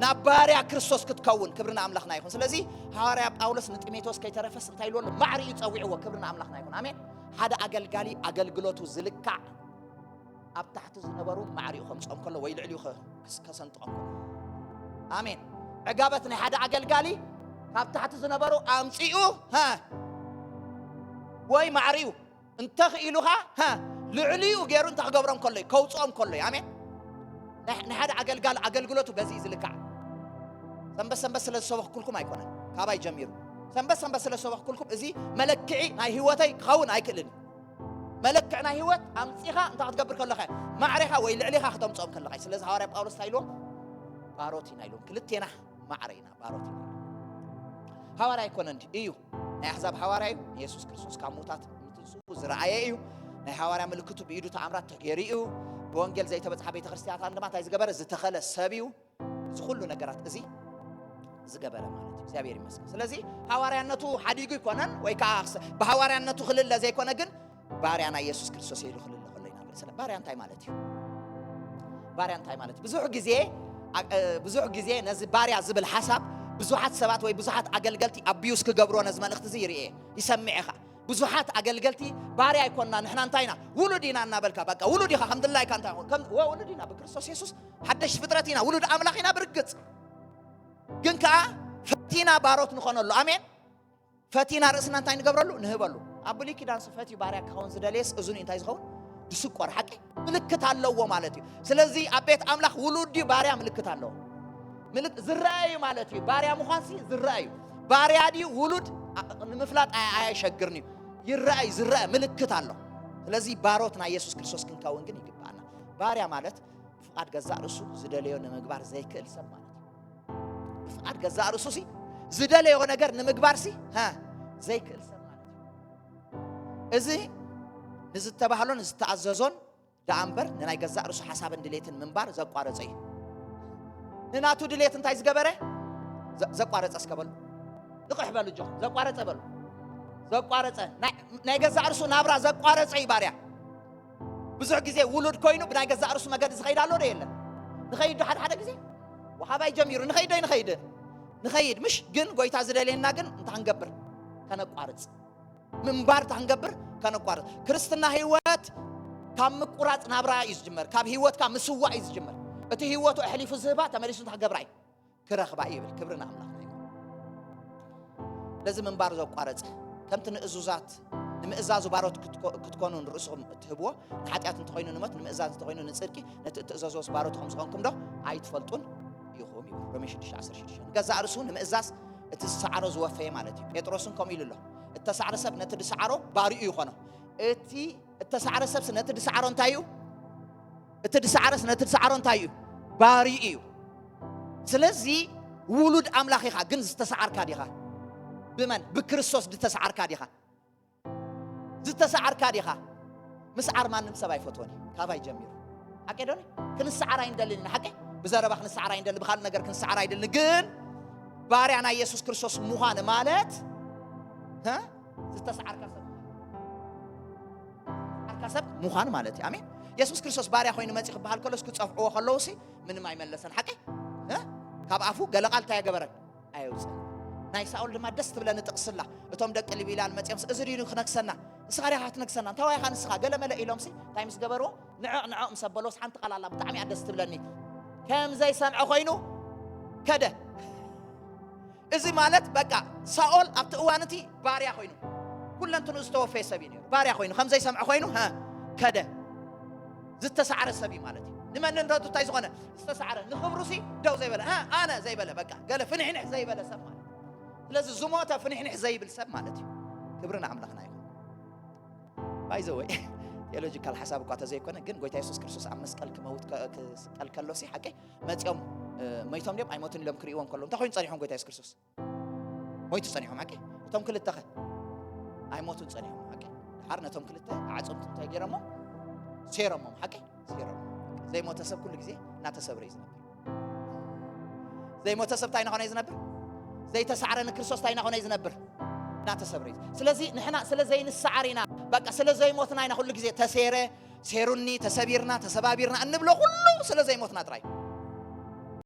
ናብ ባርያ ክርስቶስ ክትከውን። ክብሪ ንኣምላኽና ይኹን። ስለዚ ሃዋርያ ጳውሎስ ንጢሞቴዎስ ከይተረፈስ እንታይ ኢልዎ ኣሎ? ማዕሪኡ ጸዊዕዎ። ክብሪ ንኣምላኽና ይኹን። ኣሜን። ሓደ ኣገልጋሊ ኣገልግሎቱ ዝልካዕ ኣብ ታሕቲ ዝነበሩ ማዕሪኡ ከምጽኦም ከሎ ወይ ልዕሊኡ ከ-፣ ከሰንጥቖም ከሎ። ኣሜን። ዕጋበት ናይ ሓደ ኣገልጋሊ ካብ ታሕቲ ዝነበሩ ኣምጺኡ፣ ሃ፣ ወይ ማዕሪኡ እንተኽኢሉኻ፣ ሃ፣ ልዕሊኡ ገይሩ እንታይ ክገብሮም ከሎ እዩ? ከውጽኦም ከሎ እዩ። ኣሜን። ናይ፣ ናይ ሓደ ኣገልጋሊ ኣገልግሎቱ በዚ እዩ ዝልካዕ። ሰንበት ሰንበት ስለ ዝሰበኽኩልኩም ኣይኮነን፣ ካባይ ጀሚሩ። ሰንበት ሰንበት ስለ ዝሰበኽኩልኩም እዚ መለክዒ ናይ ህይወተይ ክኸውን ኣይክእልን እዩ። መለክዕ ናይ ህይወት ኣምጺኻ እንታይ ክትገብር ከለኻ፣ ማዕሬኻ ወይ ልዕሊኻ ክተምጽኦም ከለኻ እዩ። ስለዚ ሃዋርያ ጳውሎስ እንታይ ኢልዎም? ባሮት ኢና ኢልዎም። ክልቴና ማዕረ ኢና፣ ባሮት ኢና። ሃዋርያ ኣይኮነን ድዩ? እዩ። ናይ ኣሕዛብ ሃዋርያ እዩ። ንየሱስ ክርስቶስ ካብ ምዉታት ምትንስኡ ዝረኣየ እዩ። ናይ ሃዋርያ ምልክቱ ብኢዱ ተኣምራት ተገይሩ እዩ። ብወንጌል ዘይተበጽሓ ቤተ ክርስቲያናት ድማ እንታይ ዝገበረ? ዝተኸለ ሰብ እዩ። እዚ ኩሉ ነገራት እዚ ዝገበረ ማለት እዩ። እግዚኣብሔር ይመስገን። ስለዚ ሃዋርያነቱ ሓዲጉ ይኮነን ወይ ከዓ ብሃዋርያነቱ ክልለ ዘይኮነ፣ ግን ባርያ ናይ የሱስ ክርስቶስ ኢሉ ክልለ ከሎ ኢና ንርኢ። ስለ ባርያ እንታይ ማለት እዩ? ባርያ እንታይ ማለት እዩ? ብዙሕ ግዜ፣ ኣ-፣ እ፣ ብዙሕ ግዜ ነዚ ባርያ ዝብል ሓሳብ ብዙሓት ሰባት ወይ ብዙሓት ኣገልገልቲ ኣቢዩስ ክገብርዎ ነዚ መልእኽቲ እዚ ይርኤ፣ ይሰምዕ ኢኻ። ብዙሓት ኣገልገልቲ ባርያ ኣይኮንና፣ ንሕና እንታይ ኢና? ውሉድ ኢና እናበልካ፣ በቃ ውሉድ ኢኻ፣ ከም ድላይካ እንታይ ይኹን፣ ከም፣ ወ-፣ ውሉድ ኢና ብክርስቶስ የሱስ፣ ሓደሽ ፍጥረት ኢና፣ ውሉድ ኣምላኽ ኢና ብርግጽ። ግን ከኣ ፈቲና ባሮት ንኾነሉ። ኣሜን። ፈቲና ርእስና እንታይ ንገብረሉ? ንህበሉ። ኣብ ብሉይ ኪዳን ፈትዩ ባርያ ክኸውን ዝደለየስ እዝኑ እንታይ ዝኸውን? ድስቆር። ሓቂ ምልክት ኣለዎ ማለት እዩ። ስለዚ ኣብ ቤት ኣምላኽ ውሉድ ድዩ ባርያ ምልክት ኣለዎ። ምልክ-፣ ዝረአ እዩ ማለት እዩ። ባርያ ምዃንሲ ዝረአ እዩ። ባርያ ድዩ ውሉድ ኣ-፣ ንምፍላጥ ኣይ-፣ ኣየሸግርን እዩ። ይረአ እዩ፣ ዝረአ ምልክት ኣሎ። ስለዚ ባሮት ናይ የሱስ ክርስቶስ ክንከውን ግን ይግባኣና። ባርያ ማለት ብፍቓድ ገዛእ ርእሱ ዝደለዮ ንምግባር ዘይክእል ሰብ ማለት እዩ። ብፍቓድ ገዛእ ርእሱሲ ዝደለዮ ነገር ንምግባርሲ፣ ሃ፣ ዘይክእል ሰብ ማለት እዩ። እዚ ንዝተባህሎን ዝተኣዘዞን ደኣ እምበር ንናይ ገዛእ ርእሱ ሓሳብን ድሌትን ምንባር ዘቋረጸ እዩ። ንናቱ ድሌት እንታይ ዝገበረ? ዘ-፣ ዘቋረጸ እስከ በሉ። ንቕሕ በሉ፣ እጆኹም ዘቋረጸ በሉ። ዘቋረጸ፣ ናይ ገዛእ ርእሱ ናብራ ዘቋረጸ እዩ ባርያ። ብዙሕ ግዜ ውሉድ ኮይኑ ብናይ ገዛእ ርእሱ መገዲ ዝኸይድ ኣሎ ዶ የለን? ንኸይድ ዶ ሓደ ሓደ ግዜ? ወሃባይ ጀሚሩ ንኸይድ ዶ ንኸይድ? ንኸይድ ምሽ ግን ጎይታ ዝደልየና ግን እንታይ ክንገብር? ከነቋርጽ። ምንባር እንታይ ክንገብር? ከነቋርጽ። ክርስትና ህይወት ካብ ምቁራጽ ናብራ እዩ ዝጅመር። ካብ ህይወትካ ምስዋእ እዩ ዝጅመር። እቲ ህይወቱ ኣሕሊፉ ዝህባ ተመሊሱ እንታይ ክገብራ እዩ? ክረኽባ እዩ ይብል። ክብሪ ንኣምላኽና ይኹን። ነዚ ምንባር ዘቋረጸ ከምቲ ንእዙዛት ንምእዛዙ ባሮት ክትኮ- ክትኮኑ ንርእስኹም እትህብዎ ንሓጢኣት እንተኾይኑ ንሞት ንምእዛዝ እንተኾይኑ ንጽድቂ ነቲ እትእዘዝዎስ ባሮት ከም ዝኾንኩም ዶ ኣይትፈልጡን ኢኹም ይብል ሮሜ ሽዱሽተ ዓሰርተ ሽዱሽተ። ንገዛእ ርእሱ ንምእዛዝ እቲ ዝሰዓሮ ዝወፈየ ማለት እዩ። ጴጥሮስን ከምኡ ኢሉ ኣሎ፣ እተሳዕረ ሰብ ነቲ ዝሰዓሮ ባሪኡ ይኾኖ። እቲ እተሳዕረ ሰብስ ነቲ ዝሰዓሮ እንታይ እዩ? እቲ ዝሰዓረስ ነቲ ዝሰዓሮ እንታይ እዩ? ባሪኡ እዩ። ስለዚ ውሉድ ኣምላኽ ኢኻ፣ ግን ዝተሰዓርካ ዲኻ? ብመን? ብክርስቶስ ዝተሰዓርካ ዲኻ? ዝተሰዓርካ ዲኻ? ምስዓር ማንም ሰብ ኣይፈትወን እዩ፣ ካባይ ጀሚሩ። ሓቂ ዶ? ክንሰዓር ኣይንደልን ኢና፣ ሓቂ? ብዘረባ ክንሰዓር ኣይንደልን፣ ብኻልእ ነገር ክንሰዓር ኣይደልን። ግን ባርያ ናይ የሱስ ክርስቶስ ምዃን ማለት እ? ዝተሰዓርካ ሰብ ዝተሰዓርካ ሰብ ምዃን ማለት እዩ። ኣሜን። የሱስ ክርስቶስ ባርያ ኮይኑ መጺ ክበሃል ከሎስ ክጸፍዕዎ ከለውሲ ምንም ኣይመለሰን። ሓቂ እ? ካብ ኣፉ ገለ ቃል እንታይ ኣይገበረን? ኣየውፅእን። ናይ ሳኦል ድማ ደስ ትብለኒ ጥቕስላ፣ እቶም ደቂ ሊቢላን መፂኦምስ እዚ ድዩ ክነግሰና? ንስኻ ዲኻ ክትነግሰና? እንታይ ዋይኻ ንስኻ? ገለ መለ ኢሎምሲ እንታይ ምስ ገበርዎ? ንዕቕ ንዕቕ ምስ ኣበሎስ ሓንቲ ቃል ኣላ ብጣዕሚ እያ ደስ ትብለኒ። ከም ዘይሰምዐ ኮይኑ ከደ። እዚ ማለት በቃ ሳኦል ኣብቲ እዋን እቲ ባርያ ኮይኑ ኩለንትኑ ዝተወፈየ ሰብ እዩ ነይሩ። ባርያ ኮይኑ ከም ዘይሰምዐ ኮይኑ ሀ ከደ። ዝተሳዕረ ሰብ እዩ ማለት እዩ። ንመንነቱ እንታይ ዝኾነ ዝተሳዕረ፣ ንኽብሩሲ ደው ዘይበለ፣ እ፣ ኣነ ዘይበለ፣ በቃ ገለ ፍንሕንሕ ዘይበለ ሰብ ማለት እዩ። ስለዚ ዝሞተ ፍንሕንሕ ዘይብል ሰብ ማለት እዩ። ክብሪ ንኣምላኽና ይኹን። ባይዘወይ ቴዎሎጂካል ሓሳብ እኳ ተዘይኮነ ግን ጎይታ የሱስ ክርስቶስ ኣብ መስቀል ክመውት ከ- ክስቀል ከሎሲ ሓቂ መፂኦም እ፣ መይቶም ድዮም ኣይሞቱን ኢሎም ክርእይዎም ከሎ እንታይ ኮይኑ ፀኒሖም ጎይታ የሱስ ክርስቶስ? ሞይቱ ጸኒሖም ሓቂ። እቶም ክልተ ኸ ኣይሞቱን ጸኒሖም ሓቂ። ድሓር ነቶም ክልተ ኣዕጽምቲ እንታይ ገይሮሞም? ሴሮሞም ሓቂ። ሴሮሞም። ዘይሞተ ሰብ ኩሉ ግዜ እናተሰብረ እዩ ዝነብር። ዘይሞተ ሰብ እንታይ እናኾነ እዩ ዝነብር? ዘይተሳዕረ ንክርስቶስ እንታይ እናኾነ እዩ ዝነብር? እናተሰብረ እዩ። ስለዚ ንሕና ስለ ዘይንሰዓር ኢና፣ በቃ ስለ ዘይሞትና ኢና ኩሉ ግዜ ተሴረ፣ ሴሩኒ፣ ተሰቢርና፣ ተሰባቢርና እንብሎ ኩሉ ስለ ዘይሞትና ጥራይ።